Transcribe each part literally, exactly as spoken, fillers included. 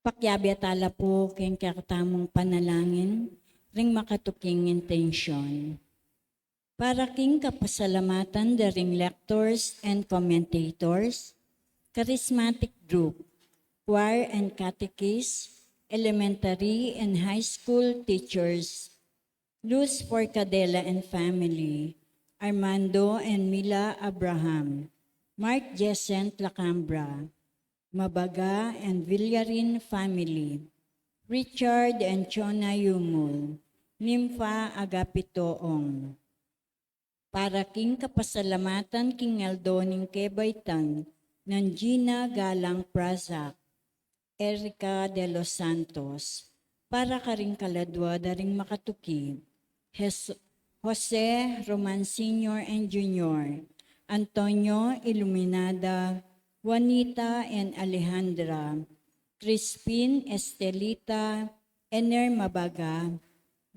Pakiabe tala pu king kekatamung panalangin ring makatuking intensyon. Para king kapasalamatan da ring lectors and commentators, charismatic group, choir and catechist, elementary and high school teachers, Luz Forcadela and family, Armando and Mila Abraham, Mark Jescent Lacambra, Mabaga and Villarin family, Richard and Chona Yumul, Nympha Agapito Ong. Para king kapasalamatan king aldo ning kebaitan nang Gina Galang Prazak, Erica de los Santos, para karing kaladua da ring makatuki, Jes-, Jose Roman Senior and Junior, Antonio Iluminada, Juanita and Alejandra, Crispin Estelita, Ener Mabaga,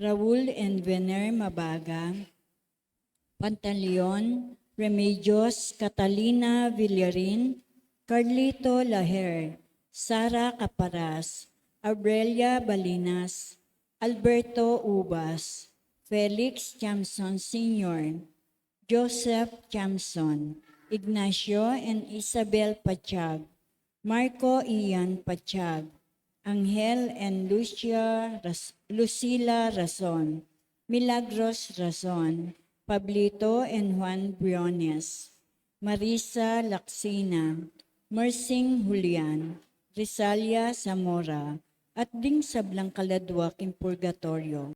Raul and Vener Mabaga, Pantaleon, Remedios, Catalina Villarin, Carlito Laher, Sara Caparas, Abrelia Balinas, Alberto Ubas, Felix Chamson Senior, Joseph Chamson, Ignacio and Isabel Pachag, Marco Ian Pachag, Angel and Lucia Ras-, Lucila Rason, Milagros Rason, Pablito and Juan Briones, Marisa Lacsina, Mersing Julian, Risalia Zamora, at ding sablang kaladua king purgatoryo.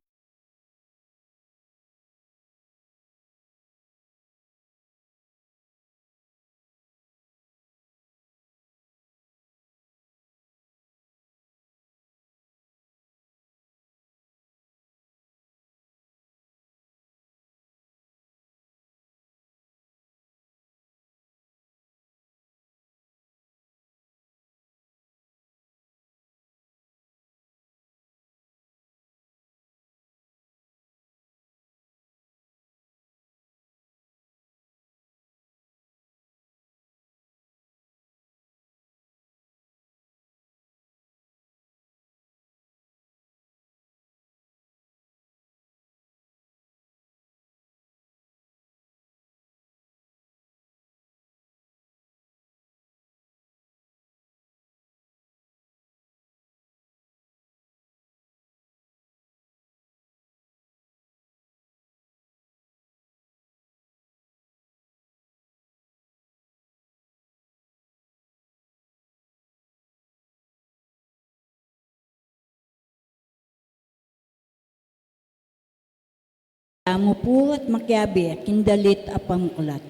Tamu pu at makiabe king dalit a pamuklat.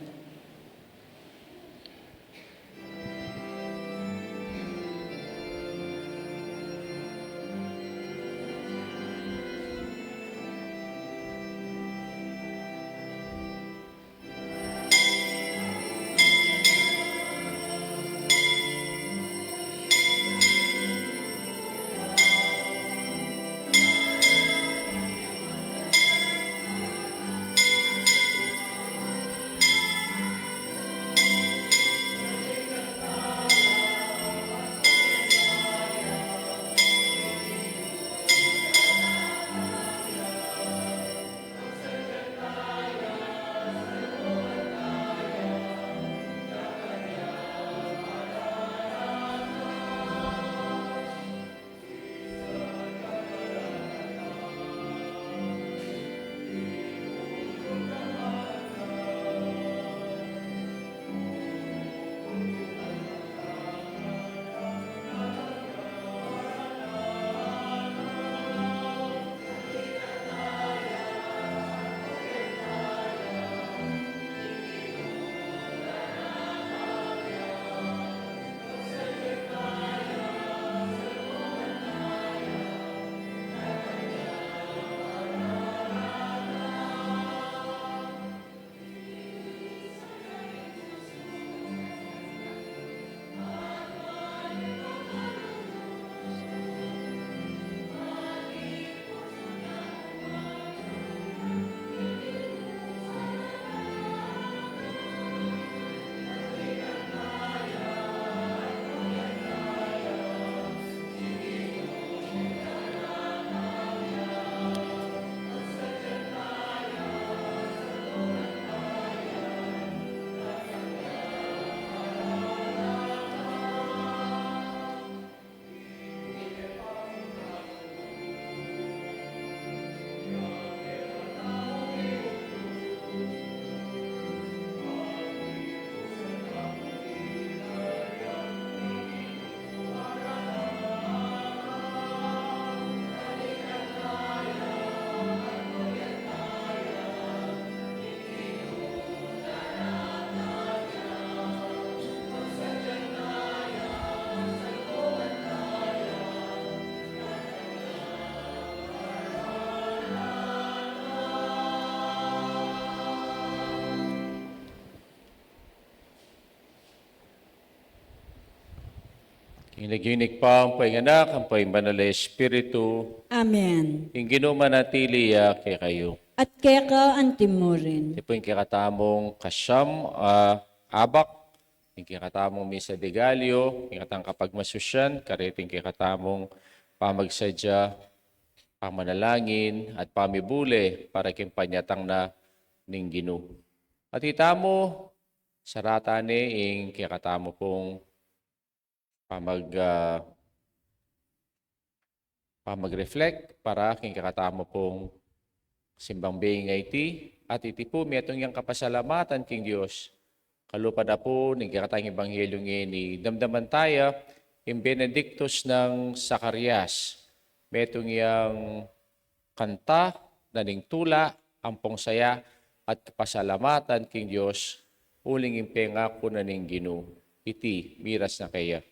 Ing lagyu ning Ibpa, ampo ing Anak, ampo ing Banal a Espiritu. Amen. Ing Ginu manatili ya kekayu. At keka antimurin. Iti pu ing kekatamung kasyam a abak, ing kekatamung misa de Gallo, ing kekatang kapagmasusyan, kareting kekatamung pamagsadya, pamanalangin, at pamibule para king panyatang na ning Ginu. At itamu, saratan ne ing kekatamu pung pamag, ah, pamag-reflect para king kekatamu pung simbang bengi a iti, at iti pu metung yang kapasalamatan king Dios. Kalupa na pu ning kekatang ebanghelyu ngeni, damdaman taya ing Benedictus nang Zacarias, metung yang kanta na ning tula ampong saya at kapasalamatan king Dios, uling ing pengaku na ning Ginu, iti miras na keya,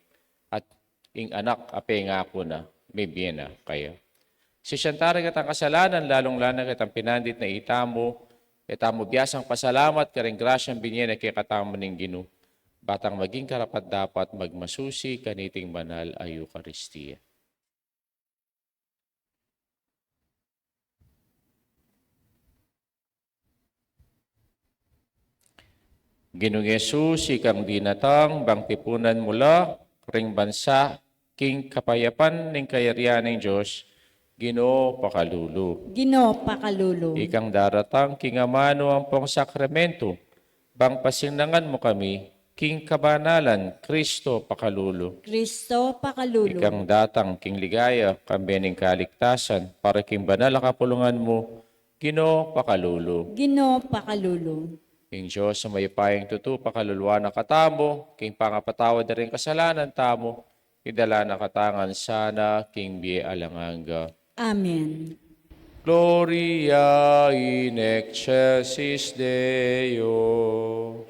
at ing Anak a pengaku na, mebie na keya. Sisian tala ing kekatang kasalanan, lalung-lalu na ing kekatang pinandit na itamu, e tamu biasang pasalamat karing grasyang binie na kekatamu ning Ginu, ba tang maging karapat-dapat magmasusi kaniting banal a Eukaristia. Ginung Jesus, ikang dinatang bang tipunan mu la ring bansa king kapayapan ning kayarian ning Dios, Ginu pakalulu. Ginu pakalulu. Ikang daratang king amanu ampong sakramentu, bang pasinangan mu kami king kabanalan, Kristo pakalulu. Kristo pakalulu. Ikang datang king ligaya, kambe ning kaligtasan, para king banal a kapulungan mu, Ginu pakalulu. Ginu pakalulu. Ing Dios a mayupayang tutu pakaluluan na katamu, king pangapatawad da ring kasalanan tamu, idala na katamu ngan sana king bie alang angga. Amen. Gloria in excelsis Deo.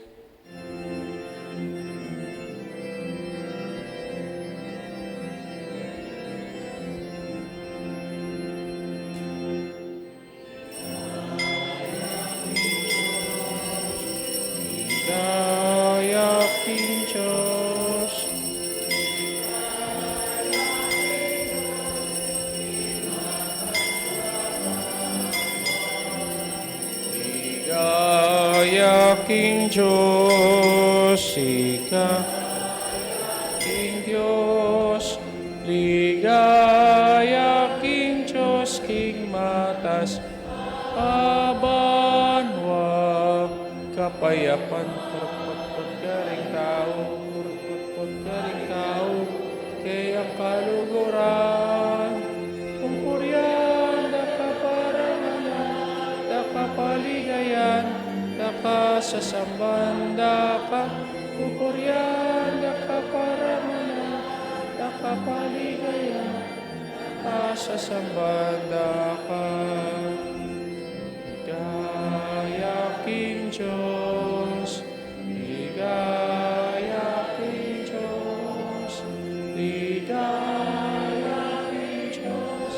Ligaya king Dios. Ligaya king Dios, ika king Dios, ligaya king Dios, king matas a banua, kapayapan purputput karing tau, purputput karing tau, keyang kaluguran, pupurian da ka, paramanan da ka, paligayan da ka, sasamban da ka, pupurian da ka, paramanan da ka, paligayan da ka, sasamban da ka. Ligaya king Dios, ligaya king Dios, ligaya king Dios,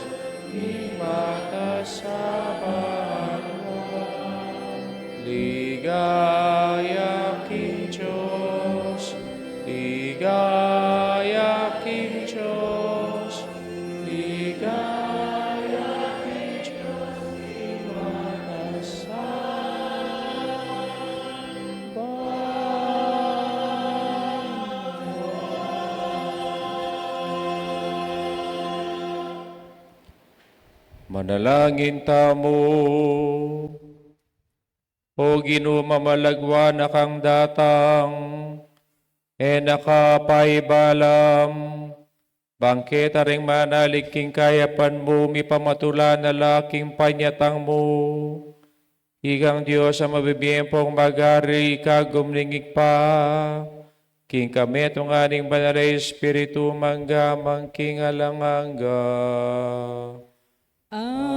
king matas a banua. Ligaya king Dios, ligaya king Dios, ligaya king Dios, king matas a banua. Manalangin tamu. O Ginu, mamalagwa na kang datang, e na ka paibalam, bang keta ring manalig king kayapan mu, mipamatula na la king panyatang mu. Ikang Dios a mabibie ampong mag-ari, kagum ning Ibpa, king kametungan ning Banal a Espiritu, mangga man king alang angga. Amen.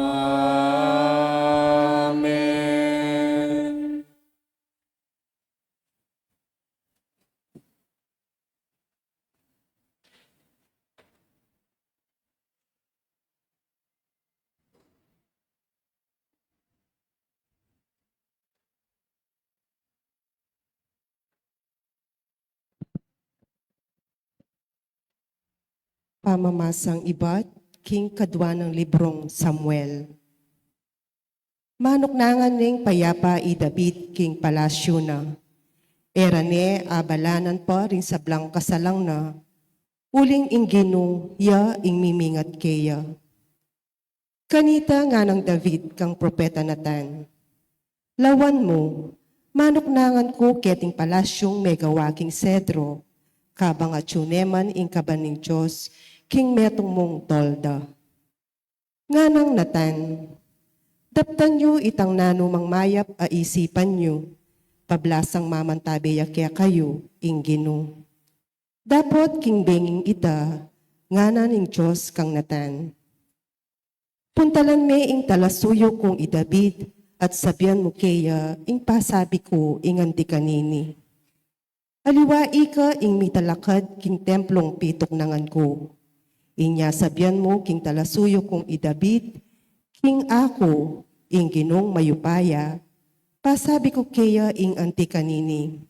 Pamamasang ibat king kadwa nang librung Samuel. Manuknangan neng payapa i David king palasyu na. E ra ne abalanan pa ring sablang kasalang na, uling ing Ginu ya ing mimingat keya. Kanita nganang David kang propeta Natan, "Lawan mu, manuknangan ku keting palasyung megawa king sedro, kabang atyu ne man ing kaban ning Dios king metung mung tolda." Nganang Natan, "Daptan yu itang nanumang mayap a isipan yu, pablasang mamantabe ya kekayu ing Ginu." Dapot king benging ita, ngana ning Dios kang Natan, "Puntalan me ing talasuyu kung i David at sabian mu keya ing pasabi ku ing anti kanini. Aliwa ika ing mitalakad king templung pituknangan ku. Inya sabian mu king talasuyu kung i David, king aku, ing Ginung mayupaya, pasabi ku keya ing anti kanini.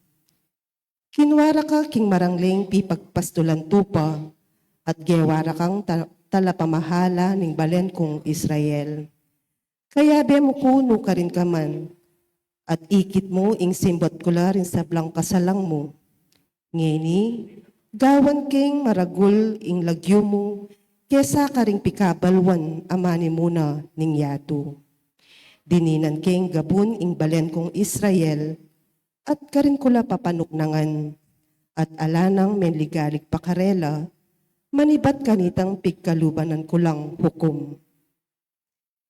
Kinwa ra ka king marangling pipagpastulan tupa, at gewa ra kang ta-, talapamahala ning balen kung Israel. Kayabe mu ku nu karin ka man, at ikit mu ing simbat ku la ring sablang kasalang mu. Ngeni, gawan keng maragul ing lagyu mu kesa karing pikabalwan a manimuna ning yatu. Dininan keng gabun ing balen kung Israel, at karin ku la papanuknangan, at ala nang menligalig pa karela, manibat kanitang pigkalubanan ku lang hukum.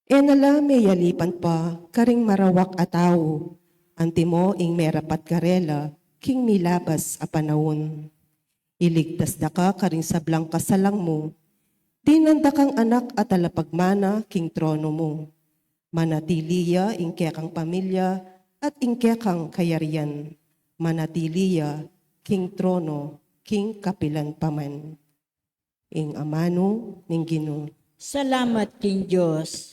E na la meyalipan pa karing marawak a tau, antimo ing merapat karela king milabas a panaun. Iligtas da ka karing sablang kasalang mu, dinan da kang anak a talapagmana king trono mu. Manatili ya ing kekang pamilya at ing kekang kayarian. Manatili ya king trono king kapilan pa man." Ing amanu ning Ginu. Salamat king Dios.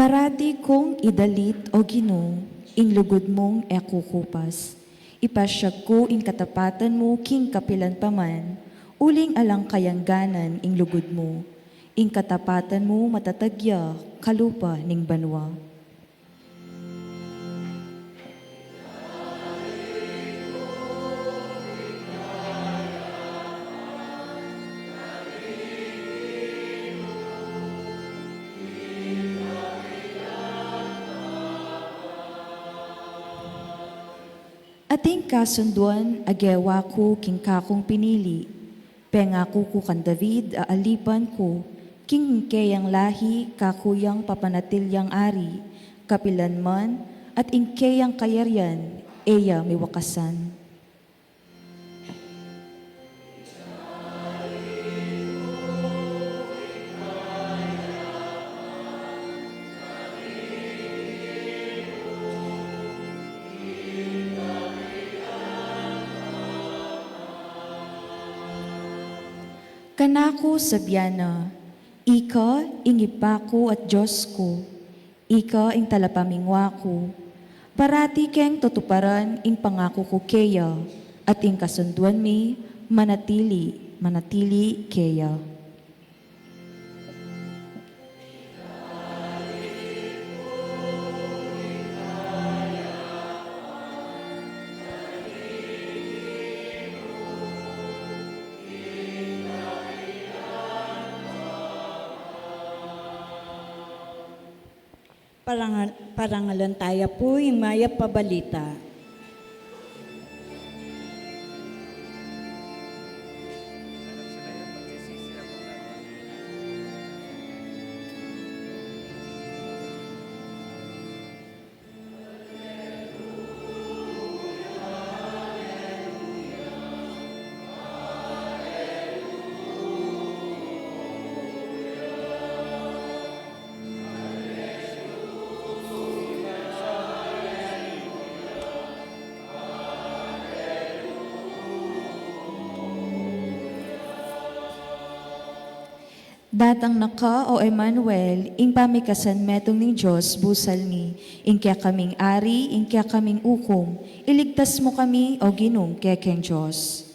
Parati kung idalit, O Ginu, ing lugud mung e kukupas. Ipasyag ku ing katapatan mu king kapilan pa man, uling alang kayangganan ing lugud mu. Ing katapatan mu matatag ya kalupa ning banua. Ating kasunduan a gewa ku king kakung pinili, pengaku ku kang David a alipan ku, king keyang lahi kaku yang papanatilyang ari, kapilan man, at ing keyang kayarian e ya miwakasan. Kanaku sabian na, "Ika ing Ibpa ku at Dios ku, ika ing talapamingwa ku, parati keng tutuparan ing pangaku ku keya, at ing kasunduan mi manatili, manatili keya." Parangal-, parangalan taya pu ing mayap a balita. Datang na ka, o Emmanuel, ing pamikasan metung ning Dios busal mi, ing kekaming Ari, ing kekaming ukum, iligtas mu kami, o Ginung kekeng Dios.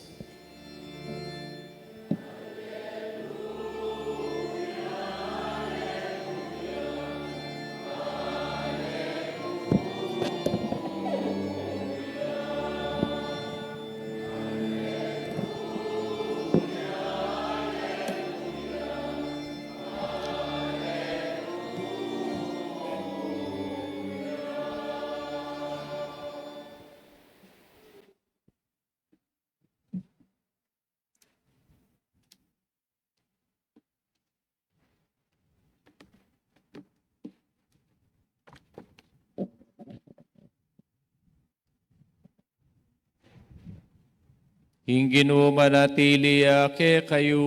Ing Ginu manatili ya kekayu.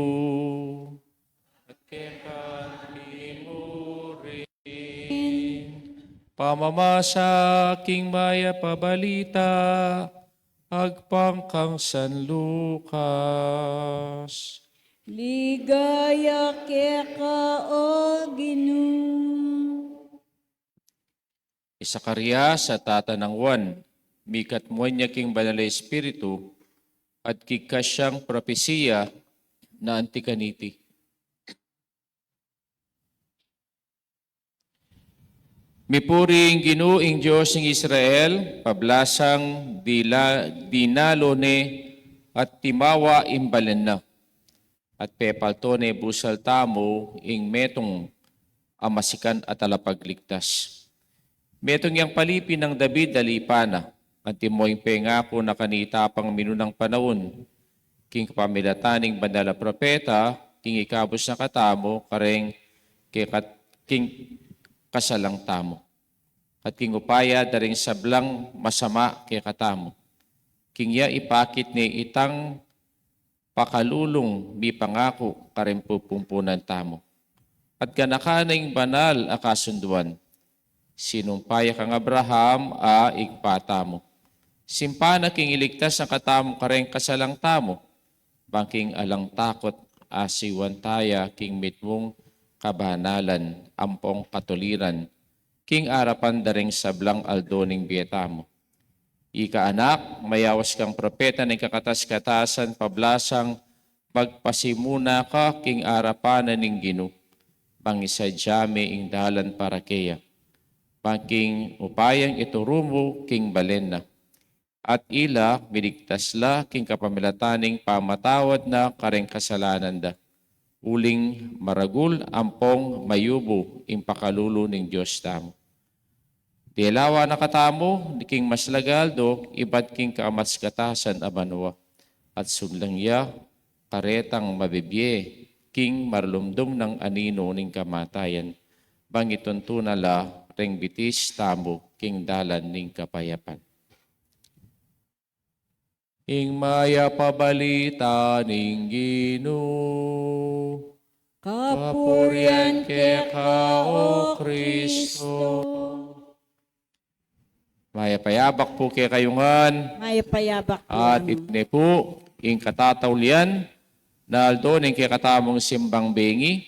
At keka mu rin. Pamamasa king Mayap a Balita agpang kang San Lucas. Ligaya keka, o Ginu. I Zacarias a tata nang Juan, mikatmuan ya king Banal a Espiritu, at kigkas yang propesiya na anti kaniti. Mipuri ing Ginu, ing Dios ning Israel, pablasang dila-, dinalo ne at timawa ing balen na, at pepalto ne busal tamu ing metung a masikan a talapagligtas. Metung yang palipi nang David a lipa na, antimo ing pengaku na kanita pang minunang panaun, king kapamilatan ning banal a propeta, king ikabus na katamu kareng kekat-, king kasalang tamu, at king upaya da ring sablang masama kekatamu. King ya ipakit ne itang pakalulung mipangaku kareng pupumpunan tamu. At ganakan na ing banal a kasunduan. Sinumpa ya kang Abraham a ibpa tamu. Simpan na king iligtas na katamu kareng kasalang tamu, bang king alang takut asiwan taya king mitmung kabanalan ampong katuliran, king arapan da ring sablang aldo ning bie tamu. Ika anak, mayaus kang propeta ning kakatas-katasan, pablasang magpasimuna ka king arapan na ning Ginu, bang isadya me ing dalan para keya, bang king upayang ituru mu king balen na. At ila, miligtas la king kapamilatan ning pamatawad na kareng kasalanan da. Uling maragul ampong mayubu ing pakalulu ning Dios tamu. Delawa na katamu king mas lagal do ibat king kamaskatasan a banua, at sumlang ya karetang mabibie king marlumdum nang aninu ning kamatayan, bang ituntu na la reng bitis tamu king dalan ning kapayapan. Ing mayap a balita ning Ginu. Kapurian keka, o Kristo. Mayap a yabak pu kekayu ngan. Mayap a yabak pu. At iti ne pu ing katataulian na aldo ning kekatamung simbang bengi.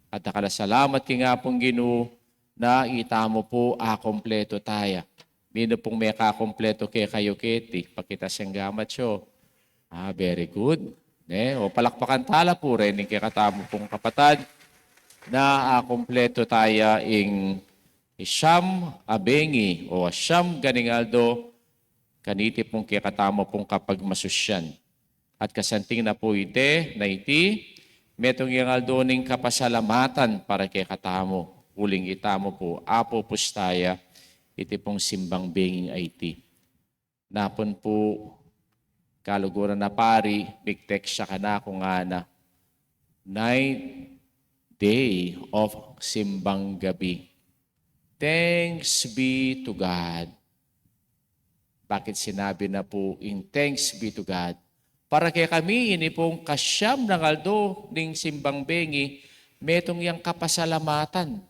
At dakal a salamat king Apung Ginu na itamu pu akumpletu taya. Ninu pung mekakumpletu kekayu keti, pakit yang gamat yu. Ah, very good. Ne? O palakpakan tala pu reng kekatamu pung kapatad na akumpletu taya ing siyam a bengi o siyam ganing aldo kaniti pung kekatamu pung kapagmasusyan. At kasanting na pu iti, na iti, metung yang aldo ning kapasalamatan para kekatamu, uling itamu pu apupus taya iti pung simbang benging a iti. Napun pu, kaluguran a pari, mig-text ya kanaku ngana, ninth day of simbang gabi. Thanks be to God. Bakit sinabi na pu ing thanks be to God? Para kekami, ini pung kasiyam nang aldo ning simbang bengi, metung yang kapasalamatan.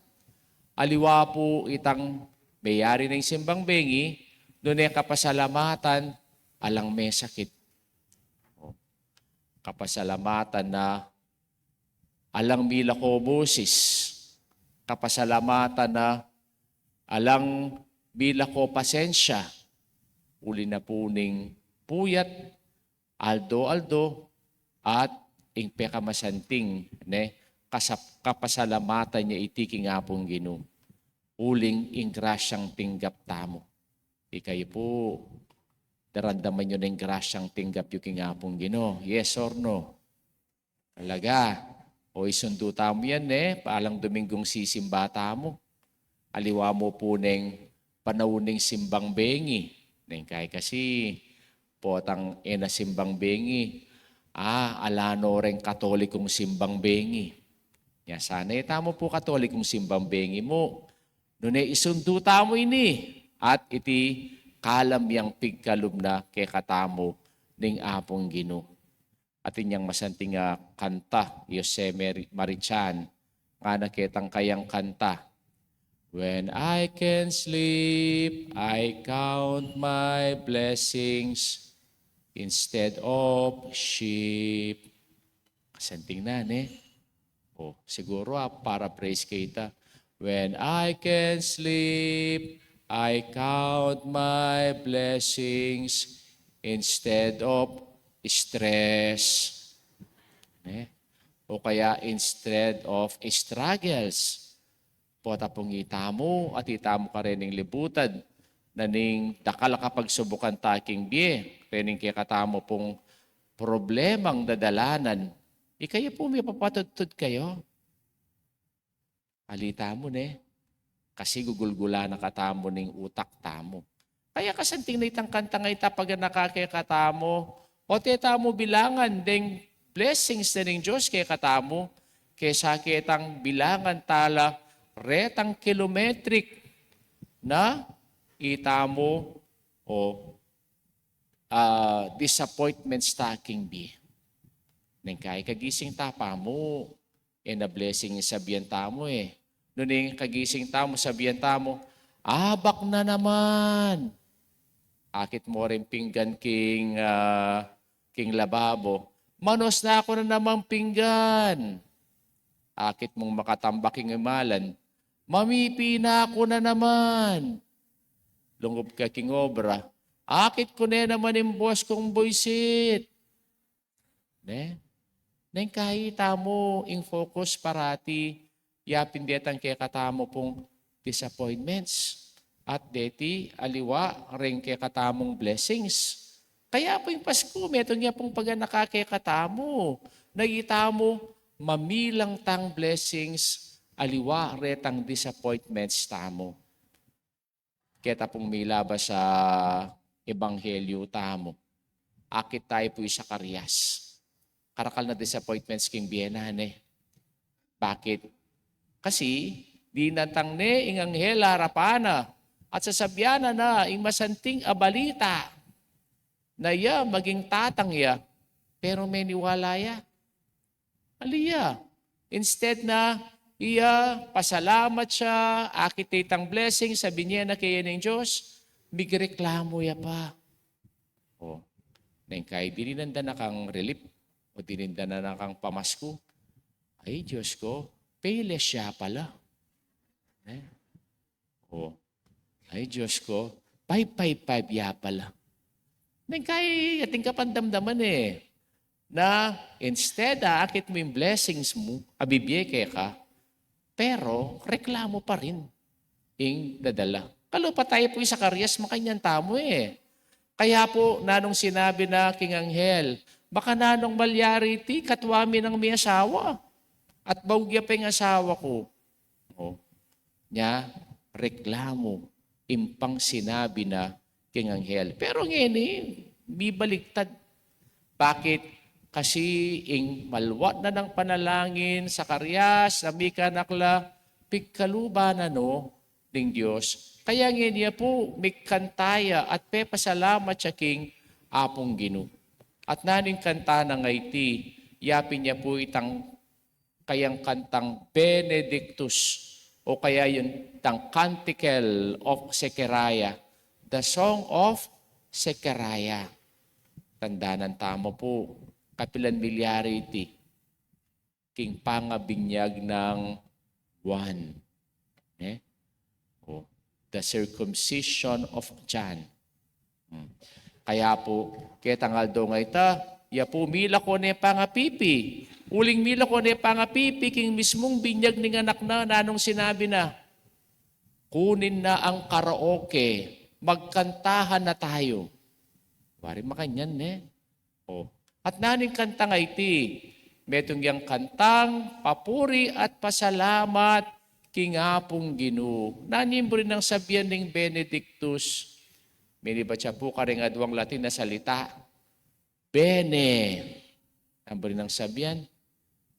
Aliwa pu itang meyari ning simbang bengi, nune kapasalamatan, alang mesakit. Kapasalamatan na alang milako busis, kapasalamatan na alang milako pasensya, uli na pu ning puyat aldo-aldo, at ing pekamasanting, ne, kasap-, kapasalamatan ya iti king Apung Ginu. Uling ing grasyang tinggap tamu. Ikayu pu, daramdaman yu na ing grasyang tinggap yu king Apung Ginu? Yes or no? Talaga. O, isundu tamu yan, ne? Alang Dominggung sisimba tamu. Aliwa mu pu neng panaun ning simbang bengi. Neng kai kasi, potang e na simbang bengi. Ah, ala no reng Katolikung simbang bengi. Ya, sana e tamu pu Katolikung simbang bengi mu. Nune isundu tamu ini, at iti kalam yang pigkalub na kekatamu ning Apung Ginu. Atin yang masanting a kanta, Jose Mari-, Marichan, ngana ketang kayang kanta, "When I can sleep, I count my blessings instead of sheep." Kasanting na, ne? O, siguru, ah, paraphrase ke ita. "When I can sleep, I count my blessings instead of stress." Ne? O kaya, "Instead of struggles." Pota pung itamu at itamu karening libutan, na ning dakal a kapagsubukan ta king bie, rening kekatamu pung problemang dadalanan, ikayu pu mipapatudtud kayu. Ali tamu, ne? Kasi gugulgula na katamu ning utak tamu. Kaya kasanting na itang kanta nga ita paganaka kekatamu, o te tamu bilangan deng blessings na ning Dios kekatamu, kesa ketang bilangan tala retang kilometric na itamu o, ah, disappointments ta king bie. Neng kai kagising ta pamu, e na blessing ing sabian tamu e. Nune kagising tamu, sabian tamu, "Abak na naman." Akit mu ring pinggan king, ah, king lababo. "Manus na ku na naman pinggan." Akit mung makatambak king imalan. "Mamipi na ku na naman." Lungub ka king obra. "Akit ku ne naman ing boss kung buisit." Ne? Neng kai tamu ing focus parati yapin detang kekatamu pung disappointments at deti aliwa reng kekatamung blessings. Kaya pu ing Pasku, metung ya pung paganaka kekatamu, na itamu mamilang tang blessings aliwa retang disappointments tamu. Keta pung milabas a ebanghelyu tamu, akit tayu pu i Zacarias. Karakal na disappointments king bie na, ne? Bakit? Kasi dinatang ne ing anghel arapan na at sasabian na na ing masanting a balita na iya maging tatang ya, pero meniwala ya. Ali ya. Instead na iya pasalamat ya, akit ya itang blessing, sabyan na kaya ning Dios, migreklamu ya pa. O, neng kai dininan da na kang relief, o dininan da na kang pamasku. "Ay, Dios ku, payless ya pala." Ne? O. "Ay, Dios ku, five five five ya pala." Neng kai atin kang pandamdaman e. Na instead a akit mu ing blessings mu a bibie keka, pero reklamu pa rin ing dadala. Kalupa tayu pu i Zacarias, makanyan tamu e. Kaya pu, nanung sinabi na king anghel, "Makananung malyari iti, katua mi nang miasawa at baug ya pa ing asawa ku?" O, nya, reklamu ing pang sinabi na king anghel. Pero ngeni, mibaligtad. Bakit? Kasi ing malwat na nang panalangin, Zacarias, a mikanak la, pigkaluban na no ning Dios. Kaya ngeni ya pu, mikanta ya at pepasalamat ya king Apung Ginu. At nanu ing kanta nang iti, yapin ya pu itang kayang kantang Benedictus, o kaya itang Canticle of Zechariah, the Song of Zechariah. Tandanan tamu pu, kapilan milyari iti. king pangabinyag nang Juan. Ne? O, the circumcision of John. Hmm. Kaya pu, ketang aldo a ita, ya pu milako ne pangapipi. Uling milako ne pangapipi king mismung binyag ning anak na, nanung sinabi na, "Kunin na ang karaoke, magkantahan na tayo." Wari makanyan, ne? O. At naning kantang iti, metung yang kantang papuri at pasalamat king Apung Ginu. Nanu ing buri nang sabian ning Benedictus? Minibat ya pu karing aduang Latin a salita. Bene. Nanu ing buri nang sabian?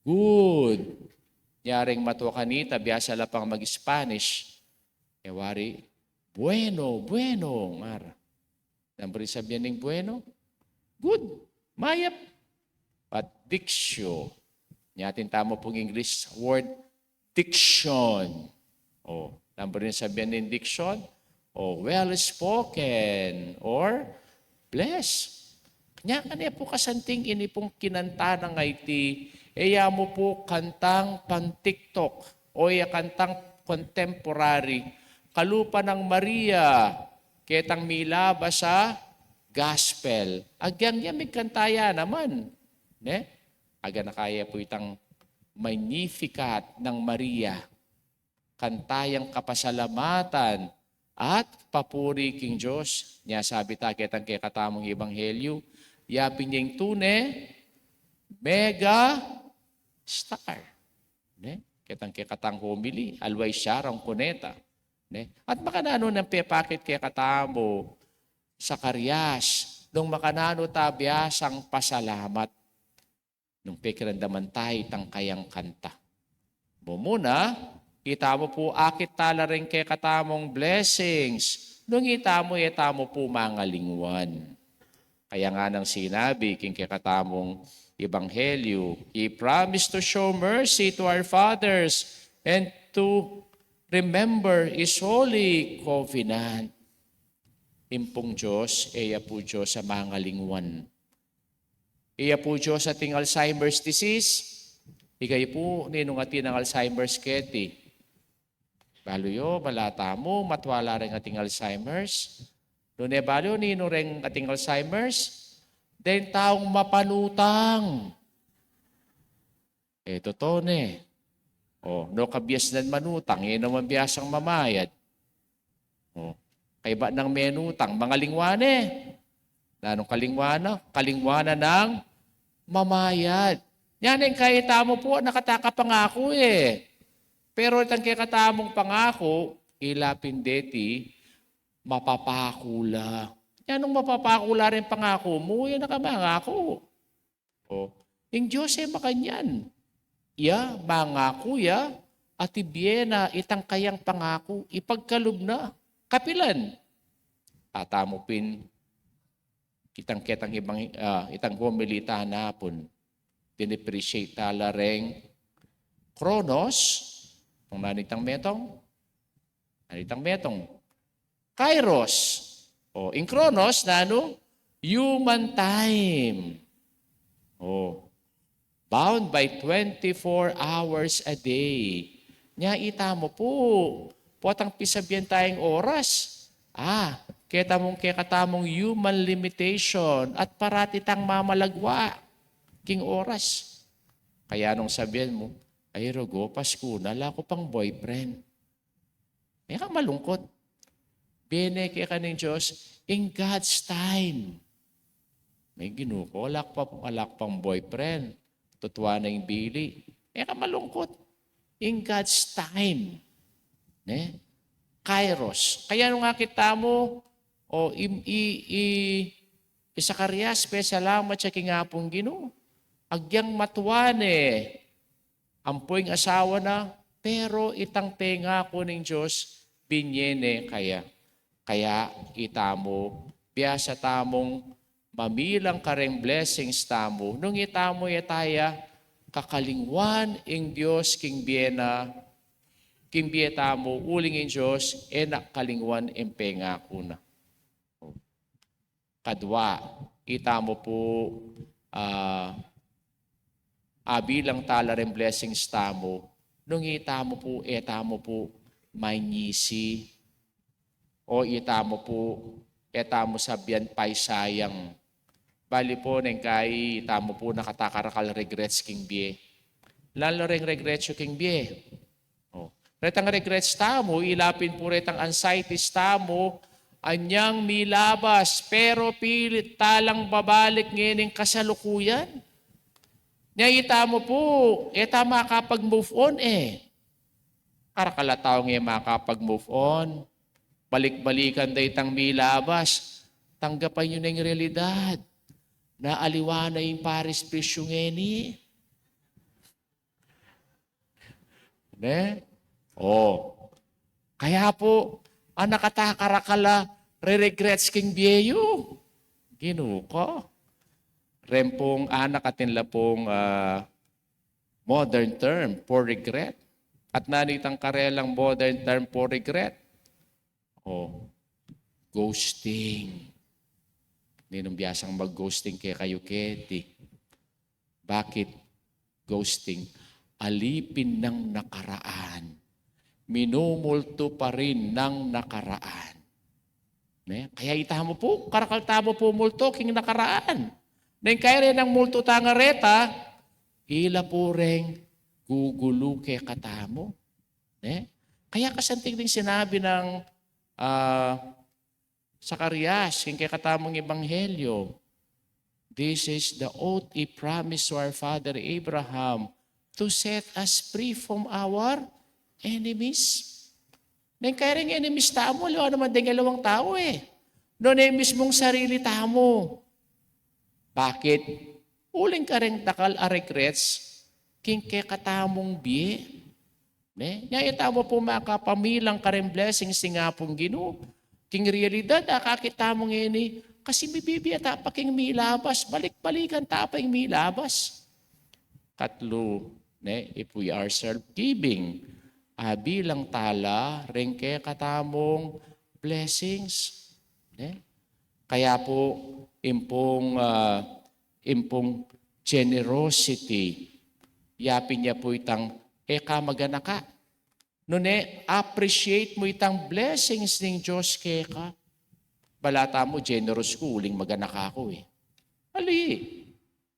Good. Yaring matua kanita, biasa la pang mag-Spanish. E wari, bueno, bueno, ngara. Nanu ing buri sabian ning bueno? Good. Mayap. But dictio. Nya atin tamu pung English word, diction. O, nanu ing buri sabian ning diction? O, well spoken or blessed. Nya kane pu kasanting ini pung kinanta nang iti, e ya mu pu kantang pan-TikTok o ya kantang contemporary. Kalupa nang Maria, ketang milabas a gospel. Agyang ya migkanta ya naman. Ne? Agyang na kaya pu itang Magnificat nang Maria. Kanta yang kapasalamatan at papuri king Dios. Nya sabi ta ketang kekatamung ebanghelyu, ya pin ya ing tune mega star. Ne? Ketang kekatang homily, always siya rang kuneta. Ne? At makananu nang pepakit kekatamu, Zacarias, nung makananu ta biasang pasalamat nung pekiramdaman ta itang kayang kanta? Mumuna, itamu pu akit ta la ring kekatamung blessings nung itamu, itamu pu mangalingwan. Kaya nga nang sinabi king kekatamung ebanghelyu, "He promised to show mercy to our fathers and to remember His holy covenant." Ing pung Dios, e ya pu Dios a mangalingwan. E ya pu Dios ating Alzheimer's disease. Ika yu pu, ninung atin nang Alzheimer's keti? Balu yu, bala tamu, matua la reng ating Alzheimer's. Nune balu yu, ninung reng ating Alzheimer's? Deng taung mapanutang. E, totoo ne. O, no kabiasnan manutang, e naman biasang mamayad. O, kaybat nang menutang, mangalingwa ne. Nanung kalingwa na? Kalingwa na nang mamayad. Nya neng kaya tamu pu, nakataka pangaku e. Pero itang kekatamung pangaku, ila pin deti, mapapaku la. Nya nung mapapaku la ring pangaku mu, e na ka mangaku. O, ing Dios e makanyan. Iya, mangaku ya, at ibie na itang kayang pangaku, ipagkalub na. Kapilan? Atamu pin, itang ketang ibang, ah, itang homily ta na pun, dinipreciate ta la reng chronos, kung nanu itang metung, nanu itang metung, kairos. O, ing chronos, nanu? Human time. O, bound by twenty-four hours a day. Nya itamu pu, potang pisabian tayang oras. A, ketamung, kekatamung human limitation at parati tang mamalagwa king oras. Kaya nung sabian mu, "Ay, rugo, Pasku na, ala ku pang boyfriend." E ka malungkut. Bene keka ning Dios, in God's time. Ay, Ginu ku, ala ku pa, ala ku pang boyfriend. Tutua na ing bili. E ka malungkut. In God's time. Ne? Kairos. Kaya nung akit tamu, o, i, i, i, i Zacarias, pesalamat ya king Apung Ginu. Agyang matua ne ampo ing asawa na, pero itang pengaku ning Dios, binie ne kaya. Kaya itamu, biasa tamung mamilang kareng blessings tamu, nung itamu e ta ya kakalingwan ing Dios king bie na, king bie tamu, uling ing Dios e na kalingwan ing pengaku na. Kadua, itamu pu, ah, abilang tala ring blessings tamu, nung itamu pu, e tamu pu manyisi, o itamu pu, e tamu sabian paisayang. Bali pu, neng kai itamu pu nakatakarakal regrets king bie. Lalo ring regrets yu king bie. O, retang regrets tamu, ila pin pu retang anxieties tamu, anyang milabas, pero pilit talang babalik ngening kasalukuyan. Nya itamu pu, e ta makapag-move on e. Karakal a tau nge makapag-move on. Balik-balikan da itang milabas. Tanggapan yu neng realidad na aliwa na ing paris bisyu ngeni. Ne? O. Kaya pu, anak, katakarakal a re-regrets king bie yu. Ginu ko. Reng pung anak, atin la pung, ah, modern term for regret. At nanu itang karelang modern term for regret? O, ghosting. Ninung biasang mag-ghosting kekayu keti? Bakit ghosting? Alipin nang nakaraan. Minumultu pa rin nang nakaraan. Ne? Kaya itamu pu, karakal tamu pu multu king nakaraan. Neng kai renang multu tang reta, ila pu reng gugulu kekatamu. Ne? Kaya kasanting ding sinabi nang, ah, Zacarias, king kekatamung ebanghelyo, "This is the oath he promised to our father Abraham to set us free from our enemies." Neng kai reng enemies tamu, aliwa naman deng aliwang tau e. Nune mismung sarili tamu. Bakit? Uling kareng dakal a regrets king kekatamung bie. Ne? Nya itamu pu makapamilang kareng blessings ning Apung Ginu. King realidad, akakit tamu ngeni, kasi mibibie ta pa king milabas, balik-balikan ta pa ing milabas. Katlu, ne, if we are self-giving, abilang tala reng kekatamung blessings. Ne? Kaya pu, impung, ah, impung generosity, yapin ya pu itang e ka maganaka. Nune, appreciate mu itang blessings ning Dios keka. Bala tamu, generous ku uling maganaka ku e. Ali,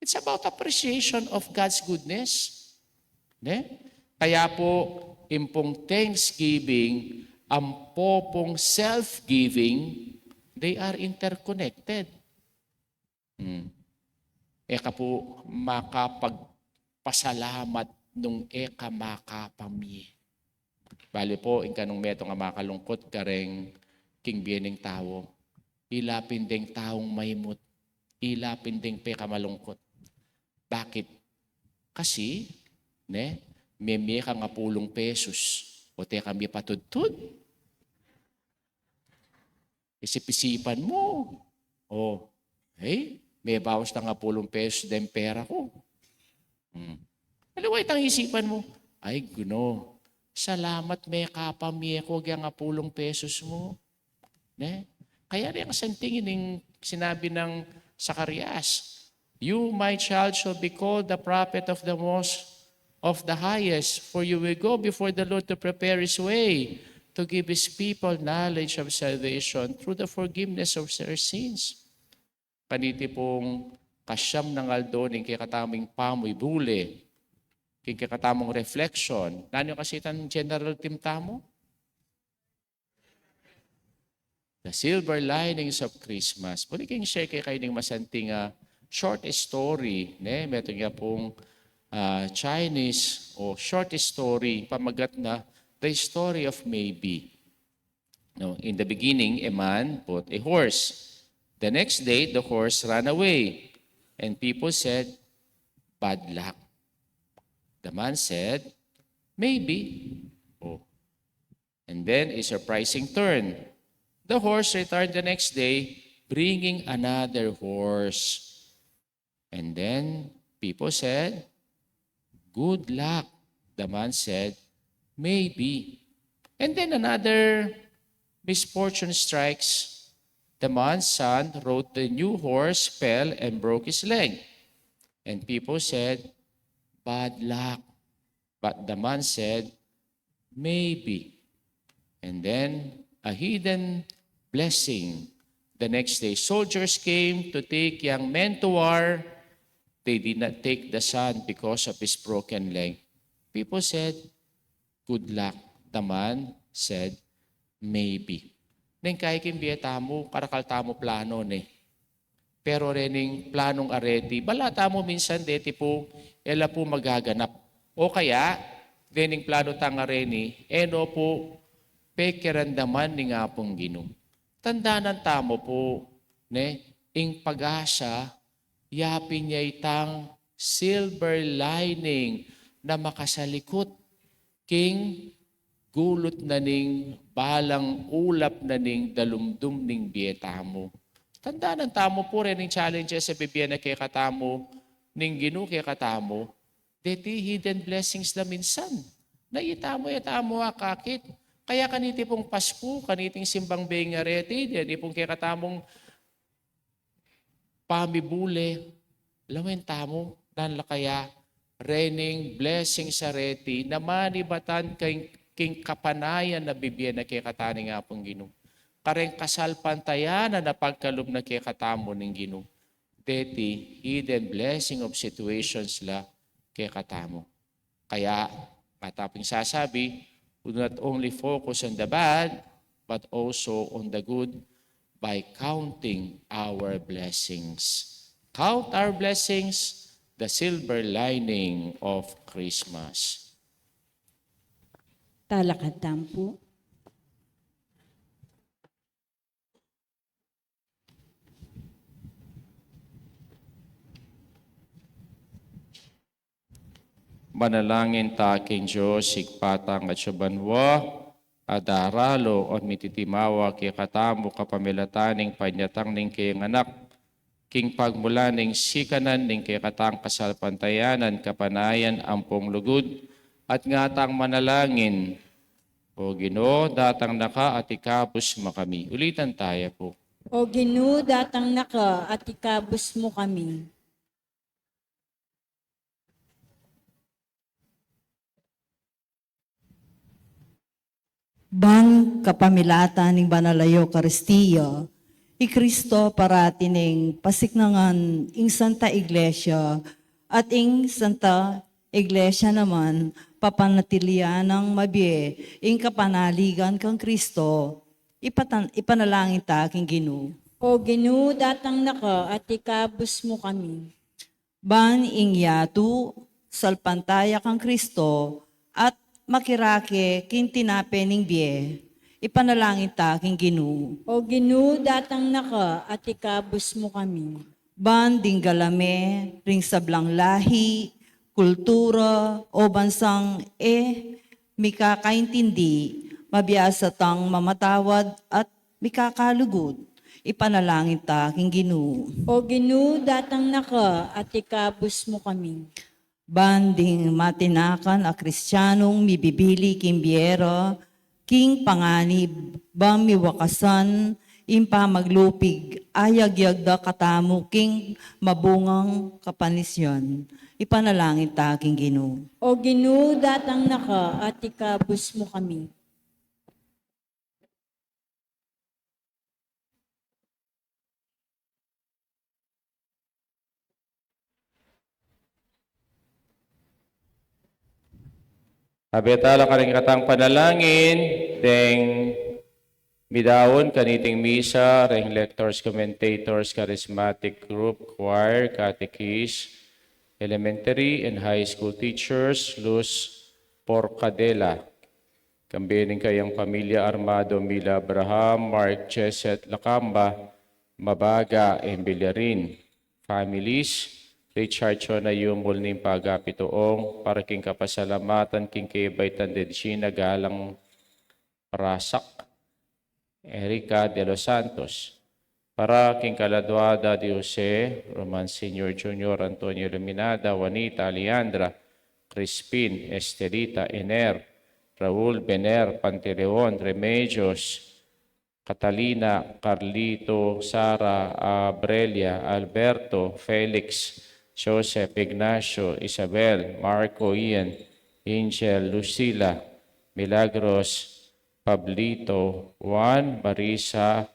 it's about appreciation of God's goodness. Ne? Kaya pu, impung thanksgiving, ampo pung self-giving, they are interconnected. Hmm. E ka pu makapagpasalamat nung e ka makapamie. Bale pu, ing kanung metung a makalungkut kareng king bie ning tau, ila pin deng taung maimut, ila pin deng pekamalungkut. Bakit? Kasi, ne, memie kang apulung pesus, o teka mie patudtud. Isip-isipan mu, o, e, mebawas tang apulung pesus deng pera ku. Hmm. Aliwa itang isipan mu, "Ay, Ginu, salamat mekapamie ku agyang apulung pesus mu." Ne? Kaya reng santing ining sinabi nang Zacarias, "You, my child, shall be called the prophet of the most of the highest, for you will go before the Lord to prepare his way, to give his people knowledge of salvation through the forgiveness of their sins." Kaniti pung kasyam nang aldo ning kekatamung pamibule, king kekatamung reflection, nanu kasi itang general theme tamu? The Silver Linings of Christmas. Buli king share kekayu ning masanting a short story, ne? Metung ya pung, ah, Chinese o short story, pamagat na The Story of Maybe. No, in the beginning, a man bought a horse. The next day, the horse ran away, and people said, "Bad luck." The man said, "Maybe." Oh. And then a surprising turn. The horse returned the next day, bringing another horse. And then people said, "Good luck." The man said, "Maybe." And then another misfortune strikes. The man's son rode the new horse, fell, and broke his leg. And people said, "Bad luck." But the man said, "Maybe." And then a hidden blessing. The next day, soldiers came to take young men to war. They did not take the son because of his broken leg. People said, "Good luck." The man said, "Maybe." Neng kaikit king bie tamu, karakal tamu plano ne. Pero rening planung areti, bala tamu minsan deti pu, e la pu magaganap. O kaya, rening plano tang areni, e no pu pekiramdaman ning Apung Ginu. Tandanan tamu pu, ne, ing pag-asa, yapin ya itang silver lining na makasalikut king gulut na ning balang ulap na ning dalumdum ning bie tamu. Tandanan tamu pu rening challenges a bibie na kekatamu ning Ginu kekatamu. Deti hidden blessings la minsan. Na itamu, itamu akakit. Kaya kaniti pung Pasku, kaniting simbang bengi areti, deni pung kekatamung pamibule, lawen tamu, dan la kaya, rening blessings areti, na manibatan king, king kapanayan a bibie na kekatamu ning Apung Ginu. Kareng kasalpantayanan a pagkalub na kekatamu ning Ginu. Deti, hidden blessing of situations la kekatamu. Kaya, mataping sasabi, we do not only focus on the bad, but also on the good by counting our blessings. Count our blessings, the silver lining of Christmas. Talakad tamu pu. Manalangin ta king Dios, Ibpa tang atsu banua, a daralu o mititimawa kekatamu kapamilatan ning panyatang ning kayang Anak, king pagmula ning sikanan ning kekatang kasalpantayanan, kapanayan ampong lugud, at ngatang manalangin, O Ginu, datang na ka at ikabus mu kami. Ulitan taya pu. O Ginu, datang na ka at ikabus mu kami. Ban kapamilatan ning Banal a Eukaristia, i Kristo parati neng pasiknangan ing Santa Iglesia, at ing Santa Iglesia naman papanatilian nang mabie ing kapanaligan kang Kristo. Ipatan-, ipanalangin ta king Ginu. O Ginu, datang na ka at ikabus mu kami. Ban ing yatu, salpantaya kang Kristo, at makirake king tinape ning bie. Ipanalangin ta king Ginu. O Ginu, datang na ka at ikabus mu kami. Ban ding galame ring sablang lahi, kultura, o bansang e mikakaintindi, mabiasa tang mamatawad at mikakalugud. Ipanalangin ta king Ginu. O Ginu, datang na ka at ikabus mu kami. Ban ding matinakan a Kristianong mibibili king bie ra, king panganib, ban miwakasan ing pamaglupig a yagyag da katamu king mabungang kapanisian. Ipanalangin ta king Ginu. O Ginu, datang na ka at ikabus mu kami. Abe tala karing katang panalangin, deng midaun kaniting misa, reng lectors, commentators, charismatic group, choir, catechist, elementary and high school teachers, Luz Porcadela. Kambe ning kayang pamilya, Armando Mila Abraham, Mark Cheset Lacamba, Mabaga, and Villarin. Families, Richard Chona Yumul ning Pagapituong, para king kapasalamatan king kebaitan den Gina Galang Rasak, Erica de los Santos, para king kaladua da di Jose, Roman Senior, Junior, Antonio, Iluminada, Juanita, Leandra, Crispin, Estelita, Ener, Raul, Bener, Panteleon, Remedios, Catalina, Carlito, Sara, Abrelia, Alberto, Felix, Joseph, Ignacio, Isabel, Marco, Ian, Angel, Lucila, Milagros, Pablito, Juan, Marisa,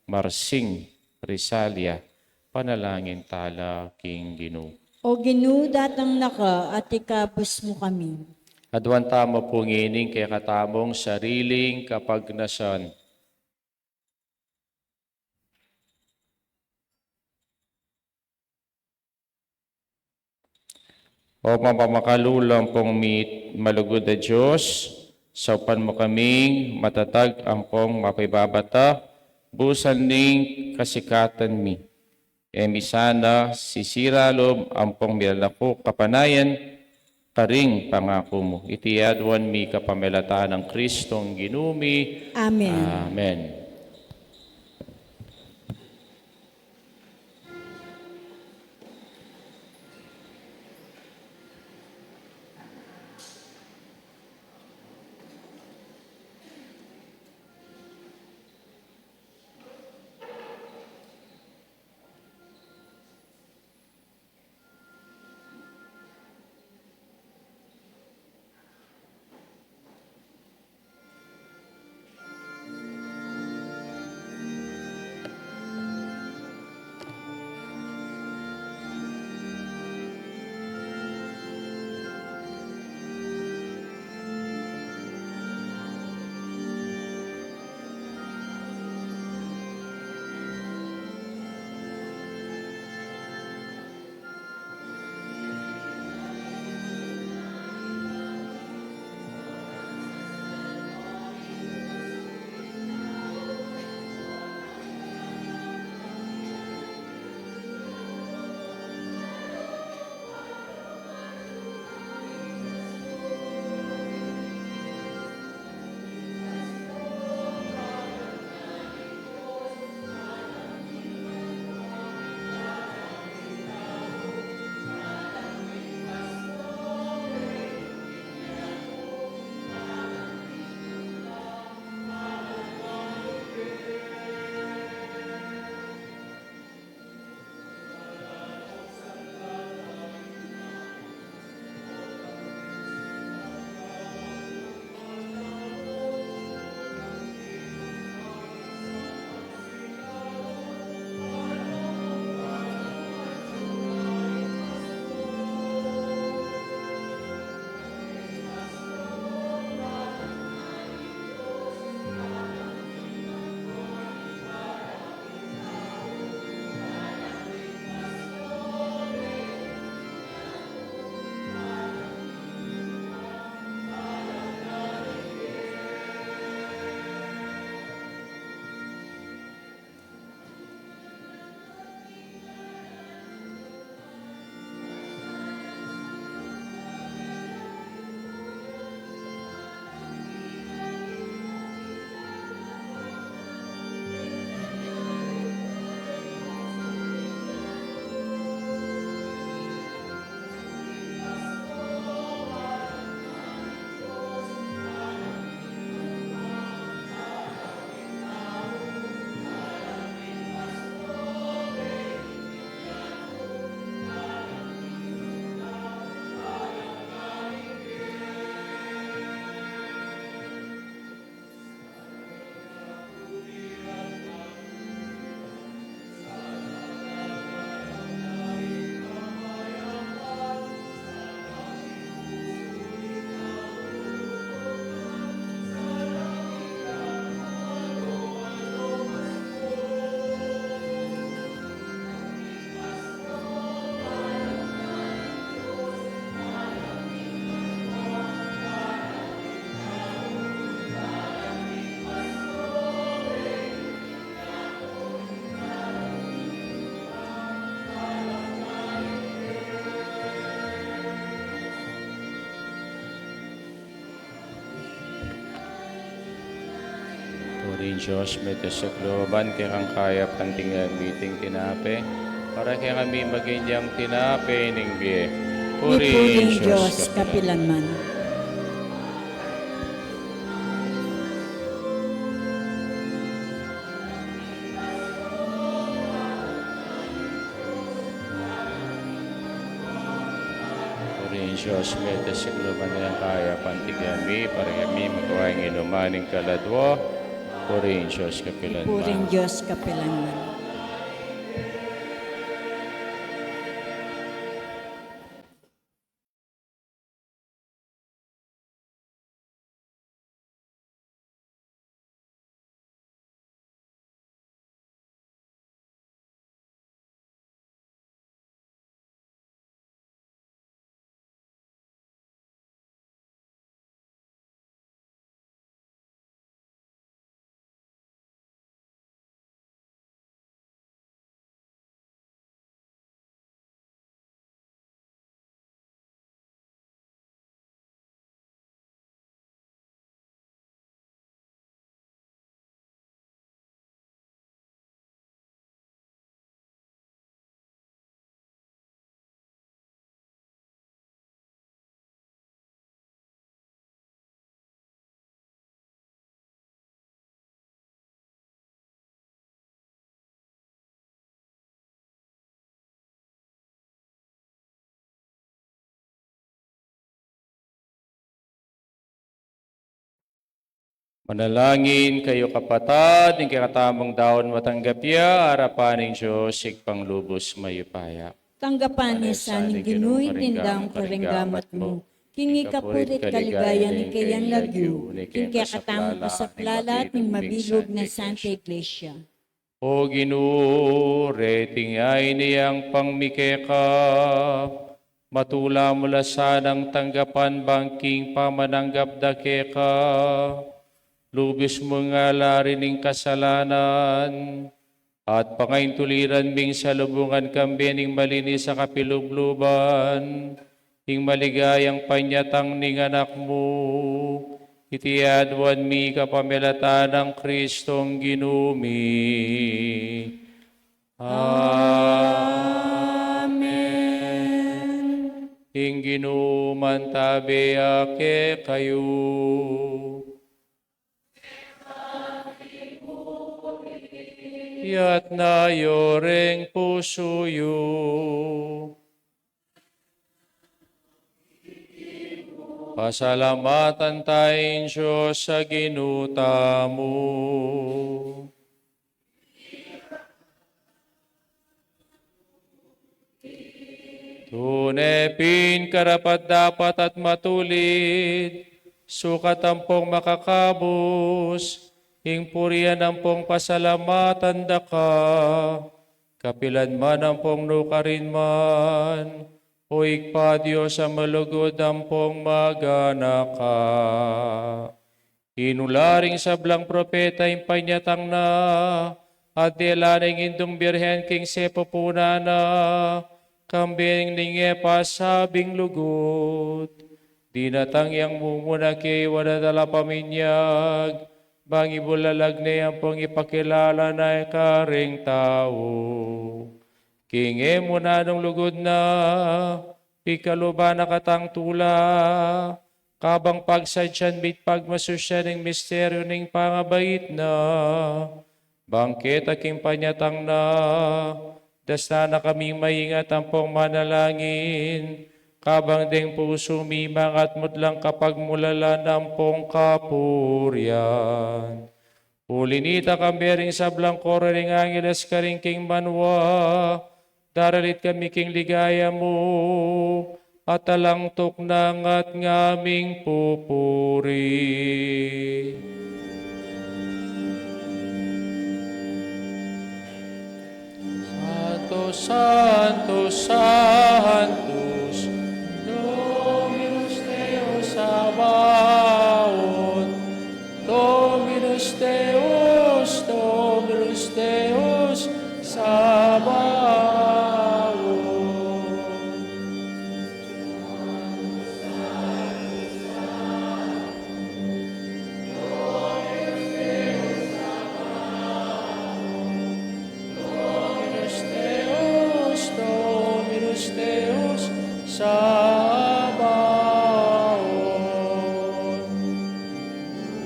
Marsing, Risalia. Panalangin tala king Ginu. O Ginu, datang na ka at ikabus mu kami. Aduan tamu pu ngening kekatamung sariling kapagnasan. O mapamakalulu ampong mi-, malugud a Dios, saupan mu kaming matatag ampong mapaibabata, busan ning kasikatan mi. E mi sana sisira lub ampong milalaku kapanayan karing pangaku mu. Iti aduan mi kapamilatan nang Kristong Ginu mi. Amen. Amen. Puri ing Dios mete sa kalooban, kekang kayapan ding miting tinape, para kekami maging yang tinape ning bie. Puri ing Dios kapilanman. Dios, mete sa lub na ning kayapan, tigami, para kami magawa ing inuman ning kaladwa. Purihin Dios kapilan man. Purihin Dios kapilan man. Manalangin kayu, kapatad, ing kekatamung daun matanggap ya arapan ning Dios Ibpang lubus mayupaya. Tanggapan na sa ning Ginu ing daun karing gamat mu, king ikapuri't kaligayan ning kayang lagyu, king kekatamung kasaplalan at ning mabilug nang Santa Iglesia. O Ginu, reting ain yang pangmi keka, matula mu la sanang tanggapan bang king pamananggap da keka lubus mung alarin ing kasalanan, at pangaintuliran ming salubungan kambe ning malinis a kapilubluban ing maligayang panyatang ning Anak mu. Iti aduan mi kapamilatan nang Kristong Ginu mi. Amen. Ing Ginu mantabe ya kekayu. Iyatas yu ring pusu yu. Pasalamatan taya ing Dios a Ginu tamu. Tune pin karapat-dapat at matulid, sukat ampong makakabus, ing purian ampong pasalamatan da ka, kapilan man ampong nukarin man, O Ibpa, Dios a malugud ampong maganaka. Inula ring sablang propeta ing panyatang na, at dela na ing Indung Birhen king sepupunan na, kambe ning e pasabing lugud. Dinatang yang mumuna kaybat a talapaminyag, bang ibulalag ne ampong ipakilala na karing tau. King e munanung lugud na, pikaluban na katang tula, kabang pagsadyan mi't pagmasusyan ing misteryu ning pangabait na, bang keta king panyatang na, dasnan na kaming maingat ampong manalangin, kabang deng pusu mi mangatmut lang kapagmulalan ampong kapurian. Uli nita, kambe ring sablang koro ring angeles karin king banua, daralit kami king ligaya mu, at alang tuknang at ngaming pupuri. Sanctus, Sanctus, Sanctus, Dominus Deus Sabaoth, Dominus Deus, Dominus Deus Sabaoth. Dominus Deus, Dominus Deus Sabaoth.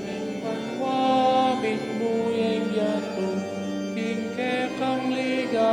Ing banua mitmu ya ing yatu, ing kekang ligaya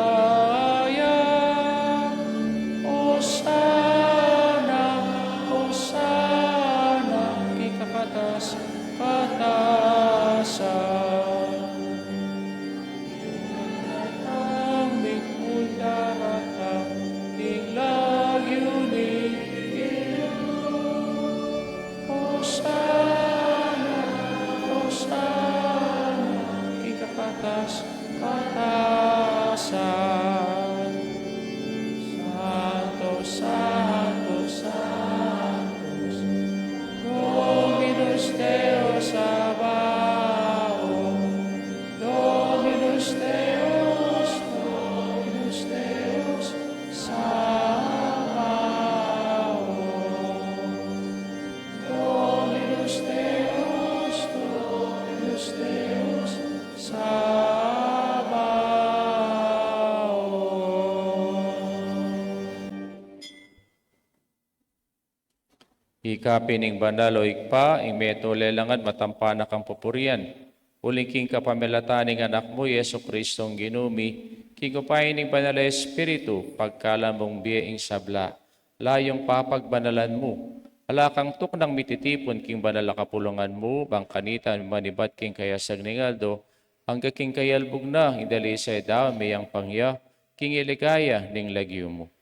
Ika pin ing banal, o Ibpa, ing metung lelangan matampa na kang pupurian. Uling king kapamilatan ning Anak mu, Jesucristong Ginu mi, king upaya ning Banal a Espiritu, pagkaluban mung bie ing sabla, layung papagbanalan mu. Ala kang tuknang mititipun king banal a kapulungan mu, bang kanita manibat king kayasag ning aldo, angga king kayalbug na, ing dalisay daun miyang pangya, king ligaya ning lagyu mu.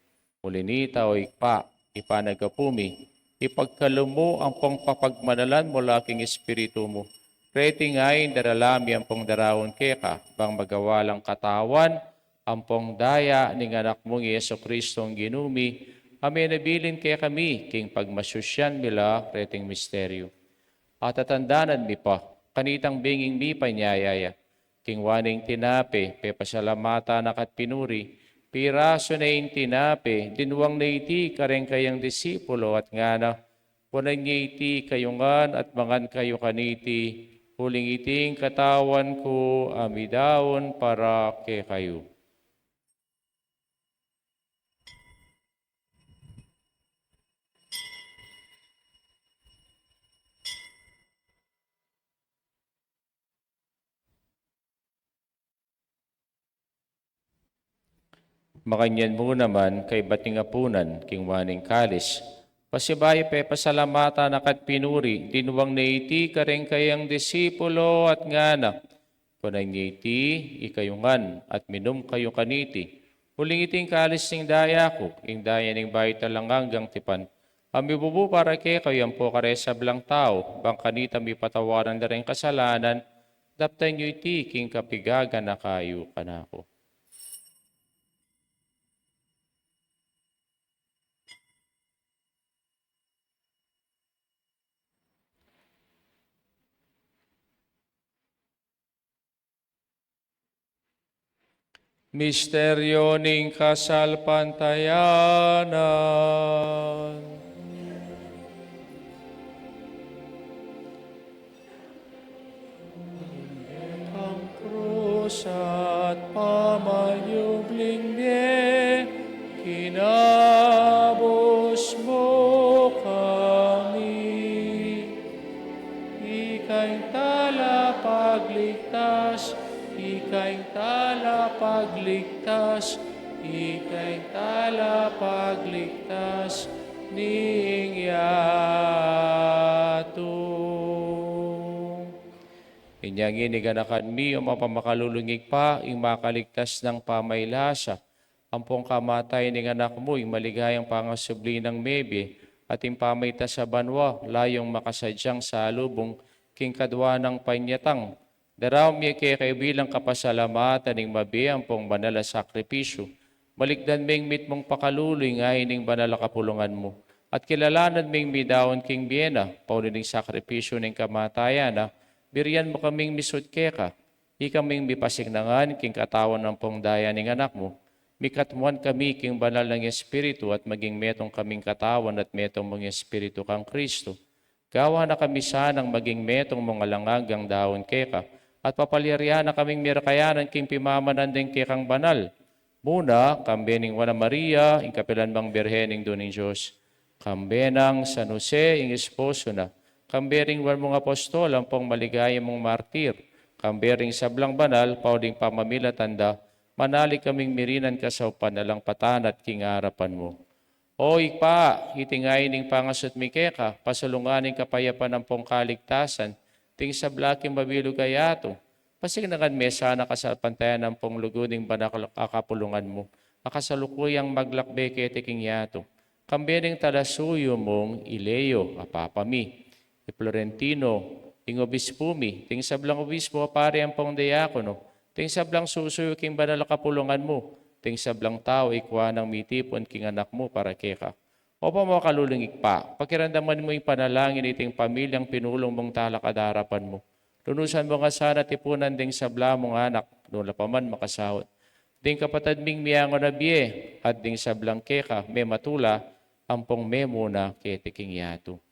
Uli na nita, o Ibpa, ipanagapu mi, ipagkalub mu ampong papagbanalan mu la king Espiritu mu. Reti ngan darala mi ampong daraun keka, bang magawa lang katawan ampong daya ning Anak mung Jesucristong Ginu mi, a menabilin kekami king pagmasusyan mi la reting misteryu. At tatandanan mi pa, kanitang benging mipanyaya ya, king wa ne ing tinape, pepasalamatan na ka't pinuri, pirasu ne ing tinape, dinwang ne iti kareng kayang disipulo at ngana, kunan ye iti kayu ngan at mangan kayu kaniti, uling iti ing katawan ku a midaun para kekayu. Makanyan mu naman kaybat ning apunan, king wa ne ing kalis, pasibayu pepasalamatan na ka't pinuri, dinwang ne iti kareng kayang disipulo at ngana, kunan ye iti, ikayu ngan, at minum kayu kaniti, uling iti ing kalis ning daya ku, ing daya ning bayu at alang anggang tipan, a mibubu para kekayu ampo kareng sablang tau, bang kanita mipatawaran la reng kasalanan, daptan yu iti king kapigaganaka yu kanaku. Misteryo ning kasalpantayanan. Ing krus at pamanyubling mie, kinabus mu kami. Ika ing talapagligtas, ika ing talapagligtas, ika ing talapagligtas ning yatu. Inya ngeni ganakan mi, o mapamakalulung Ibpa, ing makaligtas nang pamailasa ampong kamatayan ning Anak mu, ing maligayang pangasubli nang mebie, at ing pamaligtas a banua, layung makasadyang salubung king kadua nang panyatang. Daraun mi keka bilang kapasalamatan ning mabie ampong banal a sakripisyu. Malikdan ming mitmung pakalulu ing ain ning banal a kapulungan mu, at kilalanan ming midaun king bie na, pauli ning sakripisyu ning kamatayan na, birian mu kaming misut keka. Ikaming mipasiknangan king katawan ampong daya ning Anak mu, mikatmuan kami king banal nang Espiritu at maging metung kaming katawan at metung mung Espiritu kang Kristu. Gawan na kami sanang maging metung mung alang anggang daun keka, at papalyarian na kaming mirakayanan king pimamanan deng kekang banal. Muna, kambe ning Nuan a Maria, ing kapilan mang Birhen Indu ning Dios, kambe nang San Jose, ing esposo na, kambe ring banal mung apostol ampong maligaya mung martir, kambe ring sablang banal, pauling pamamilatan da, manalig kaming mirinan kasaupan alang patanan king arapan mu. O Ibpa, iti ngeni ing pangasut mi keka, pasulungan ing kapayapan ampong kaligtasan ding sabla king mabilug a yatu. Pasiknangan me sana kasalpantayanan ampong lugud ning banal a kapulungan mu, a kasalukuyang maglakbe keti king yatu. Kambe ning talasuyu mung i Leo a Papa mi, i Florentino, ing obispu mi, ding sablang obispu a pari ampong diakono, ding sablang susuyu king banal a kapulungan mu, ding sablang tau ikua nang mitipun king Anak mu para keka. O pamakalulung Ibpa, pakiramdaman mu ing panalangin iting pamilyang pinulung mung talakad king arapan mu. Lunusan mu nga sana tipunan ding sabla mung anak, nung la pa man makasaut, ding kapatad ming miangu na bie, at ding sablang keka mematula ampong memuna keti king yatu.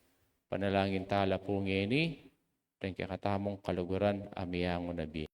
Panalangin tala pu ngeni, deng kekatamung kaluguran a miangu na bie.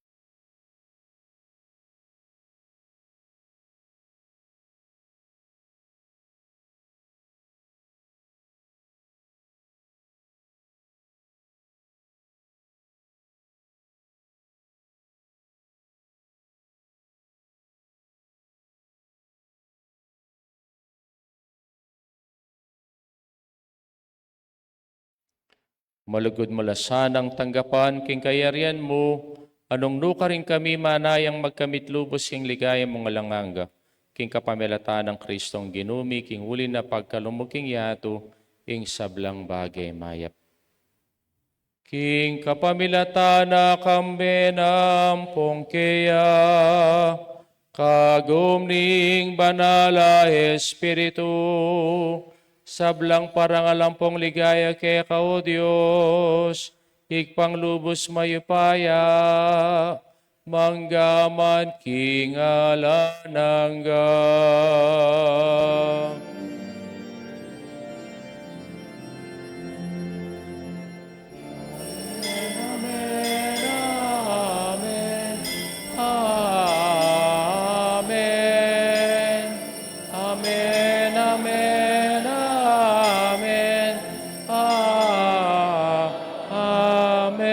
Malugud mu la sanang tanggapan king kayarian mu, nung nukarin kami manayang magkamit lubus king ligaya mung alang angga, king kapamilatan nang Kristong Ginu mi, king uli na pagkalub mu king yatu, ing sablang bage mayap. King kapamilatan na kambe nampong keya, kagum ning Banal a Espiritu, sablang parangal ampong ligaya keka, O Dios, Ibpang lubus mayupaya, mangga man king alang angga. Amen, amen, amen. Amen, amen, amen. Ah, amen.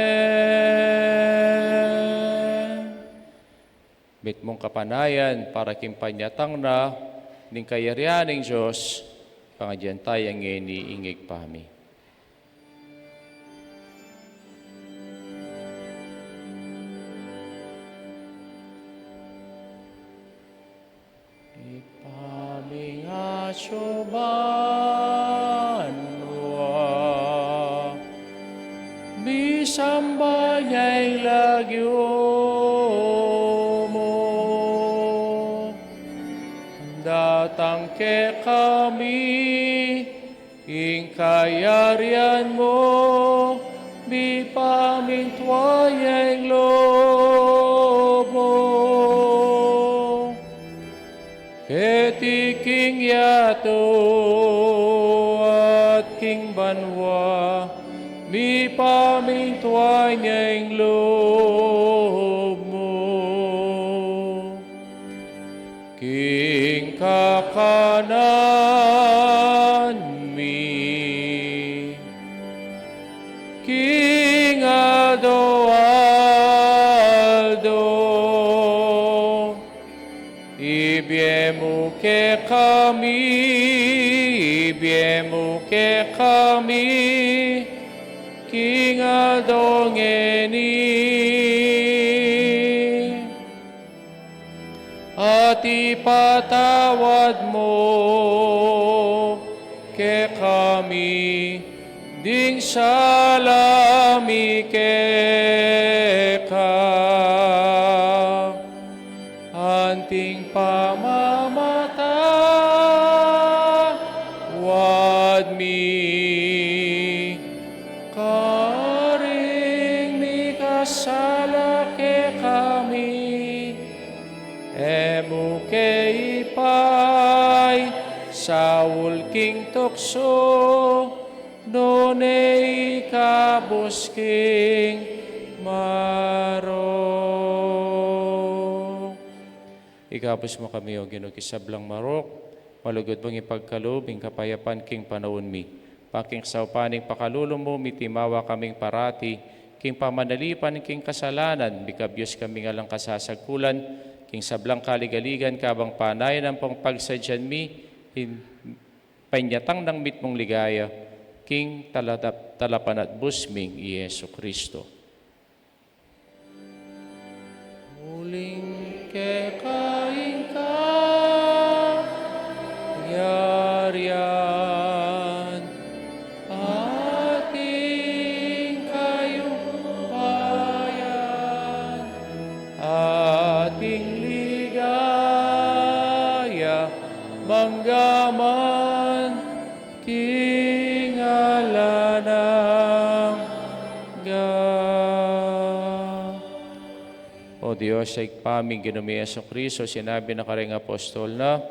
Mitmung kapanayan para king panyatang na ning kayarian ning Dios, pangadyan taya ngeni ing Ibpa mi. Ibpa ming atsu banua, misamban ya ing lagyu mu, datang kekami ing kayarian mu, mipamintuan ya ing lub mu. Keti king yatu at king banua, mipamintuan ya ing lub mu. King kakanan mi king aldo-aldo, ibie mu kekami, ibie mu kekami king aldo ngeni. At ipatawad mu kekami ding sala mi keka, anting pamamatawad mi karing mikasala kekami. E mu ke ipaisaul king tuksu, nune ikabus king marok. Ikabus mu kami, O Ginu, king sablang marok, malugud mung ipagkalub ing kapayapan king panaun mi. Ban king saupan ning pakalulu mu, mitimawa kaming parati king pamanalipan king kasalanan, mikabyus kaming alang kasasagkulan king sablang kaligaligan, kabang panayan ampong pagsadyan mi ing panyatang nang mitmung ligaya king talatap-, talapanatbus ming i Jesu Cristo. Uling keka ing kayarian, at ing kayupayan, at ing ligaya, mangga man king alang angga. O Dios a Ibpa ming Ginu ming Jesucristo, sinabi na karing apostol na,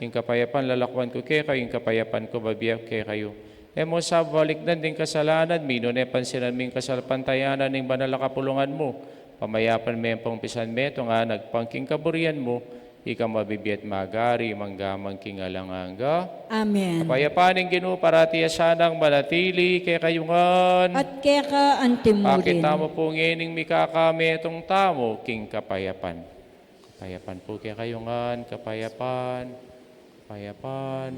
"Ing kapayapan lalakwan ku kekayu, ing kapayapan ku bibie ku kekayu." E mu sa balikdan ding kasalanan mi, nune pansinan mu ing kasalpantayanan ning banal a kapulungan mu. Pamayapan me ampong pisan metung a nagpang king kaburian mu, ika a mabibie at magari mangga man king alang angga. Amen. Kapayapan ning Ginu parati ya sanang manatili kekayu ngan. At keka anti mu rin. Pakit tamu pu ngening mikakametung tamu king kapayapan. Kapayapan pu kekayu ngan, kapayapan. Kapayapan.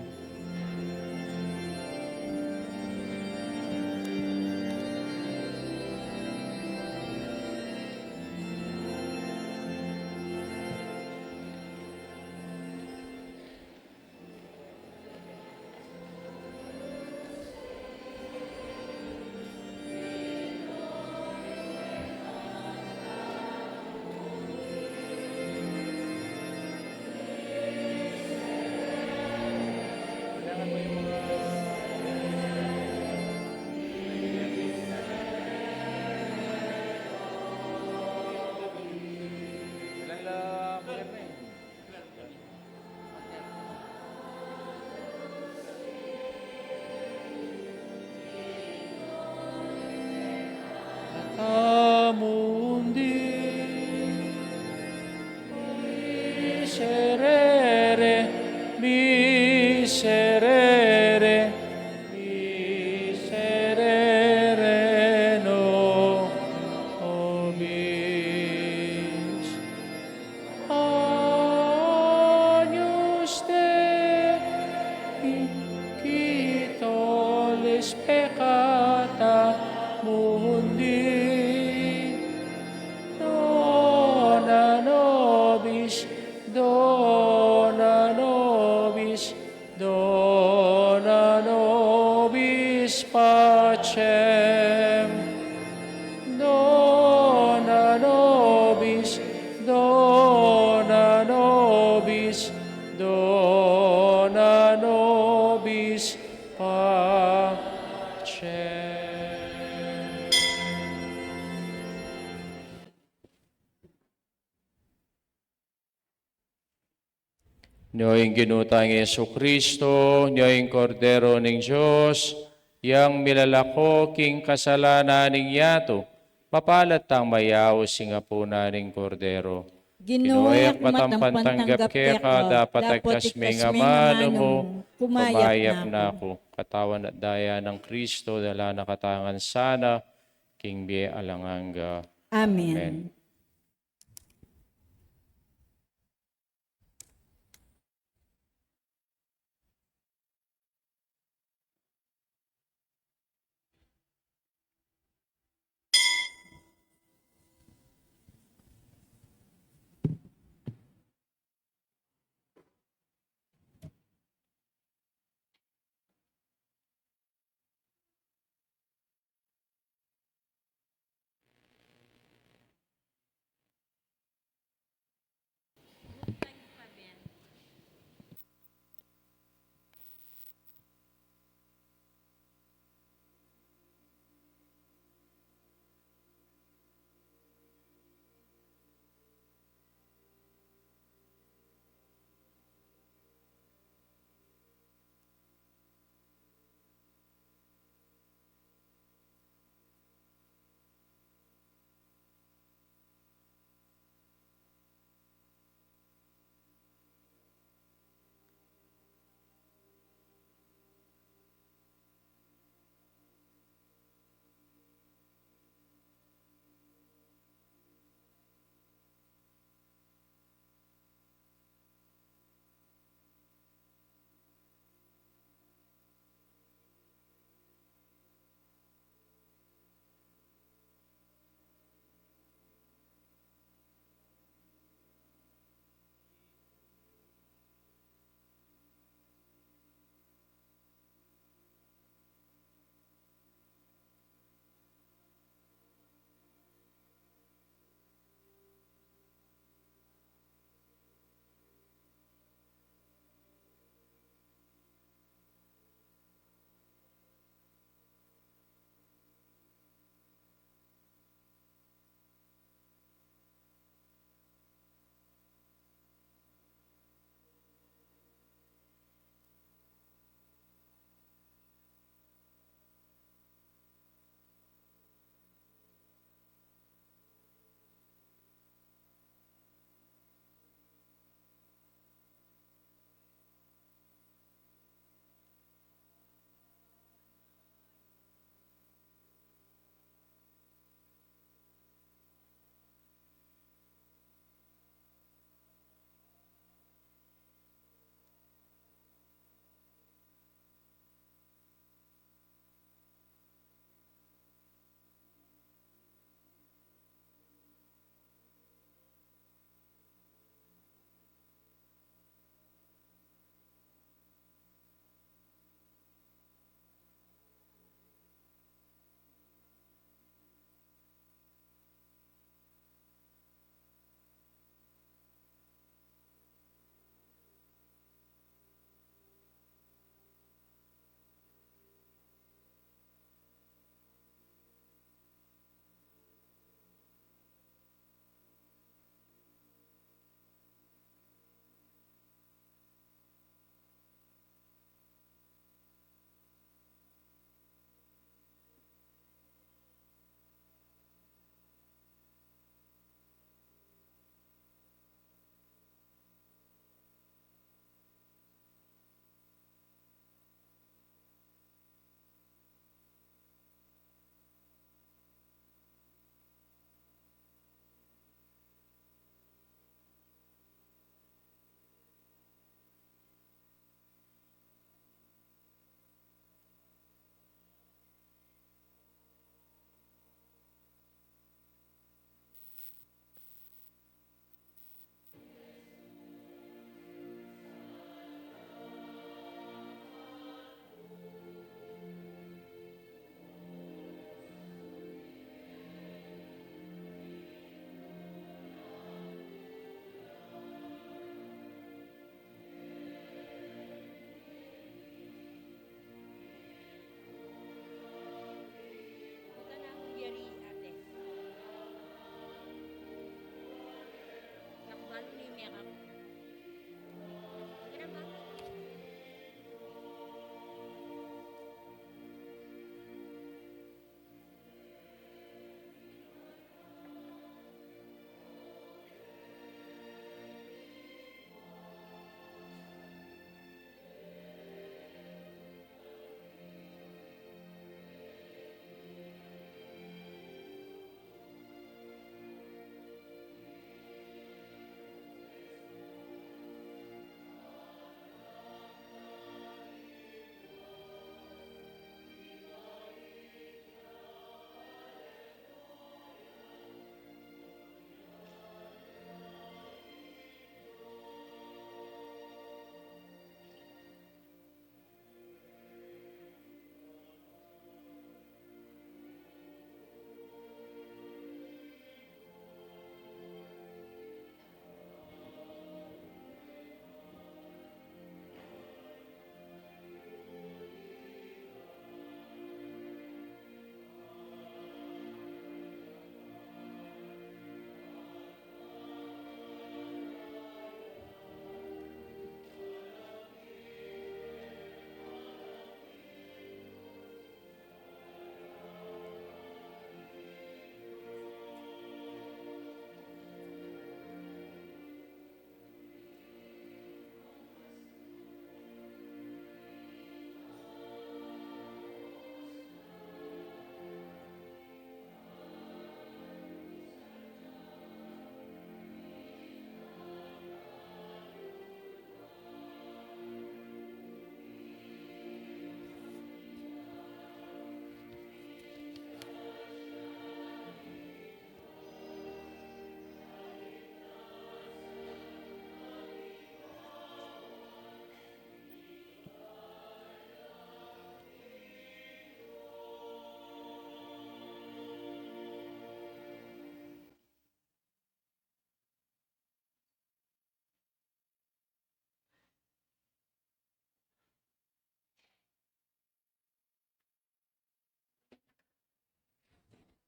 Miserere, miserere, miserere nobis. Agnus Dei, qui tollis peccata mundi, dona nobis, dona nobis, dona nobis pacem. Dona nobis, dona nobis, dona nobis pacem. Nyo ing Ginu tang Jesucristo, nyo ing Kordero ning Dios, yang milalako king kasalanan ning yatu. Mapalad tang mayaus king apunan ning Kordero. Ginu, e ku matampang tanggap keka, dapot agkas me ing amanu mu, kumayap na ku. Katawan at daya nang Kristo, dala na katamu ngan sana king bie alang angga. Amen. Amen.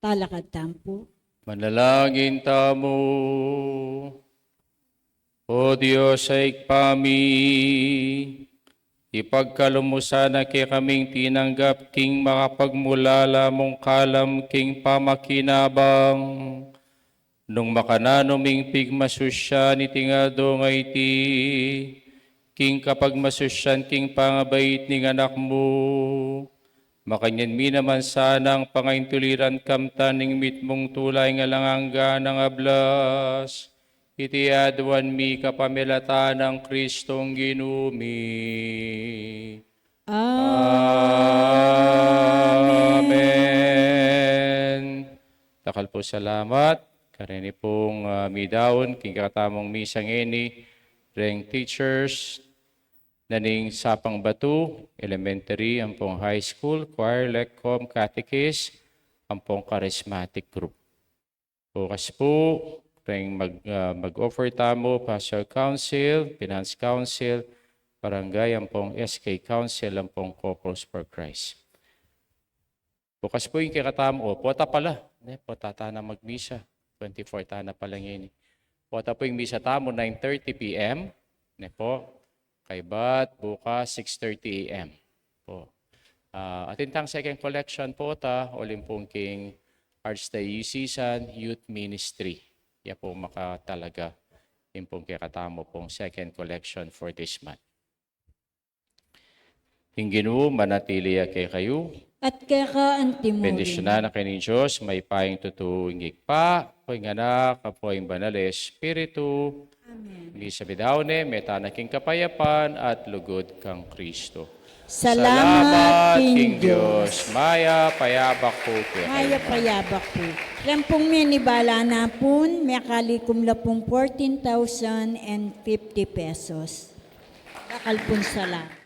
Talakad tamu pu. Manalangin tamu. O Dios a Ibpa mi, ipagkalub mu sana kekaming tinanggap king makapagmulala mung kalam king pamakinabang, nung makananu ming pigmasusyan iting aldo a iti, king kapagmasusyan king pangabait ning Anak mu, makanyan mi naman sanang pangaintuliran kamtan ning mitmung tula king alang angga nang ablas. Iti aduan mi kapamilatan nang Kristong Ginu mi. Amen. Amen. Dakal pung salamat. Kareni pung, ah, midaun king kekatamung misa ngeni, reng teachers na ning Sapang Batu Elementary ampong High School, choir, lecom, catechist, ampong charismatic group. Bukas pu, reng mag-, ah, mag-offer tamu, Pastoral Council, Finance Council, Barangay ampong S K Council, ampong Couples for Christ. Bukas pu ing kekatamu, o, pota pala, ne, pota tana magmisa, twenty-four tana pala ngeni. Pota pu ing misa tamu, nine thirty P M, ne pu, kaybat bukas, six thirty A M pu. Ah, atin tang second collection pota, uling pung king Archdiocesan Youth Ministry. Ya pu makatalaga, ing pung kekatamu pung second collection for this month. Ing Ginu manatili ya kekayu. At keka antimu rin. Bendisyunan na kayu ning Dios, mayupayang tutu, ing Ibpa, ampong ing Anak, ampong ing Banal a Espiritu. Amen. Misa midaun ne, mete tana king kapayapan at lugud kang Kristo. Salamat king Dios. Mayap a yabak pu kekayu. Mayap a yabak pu. Reng pung menibala na pun, mekalikum la pung fourteen thousand and fifty pesos. Dakal pung salamat.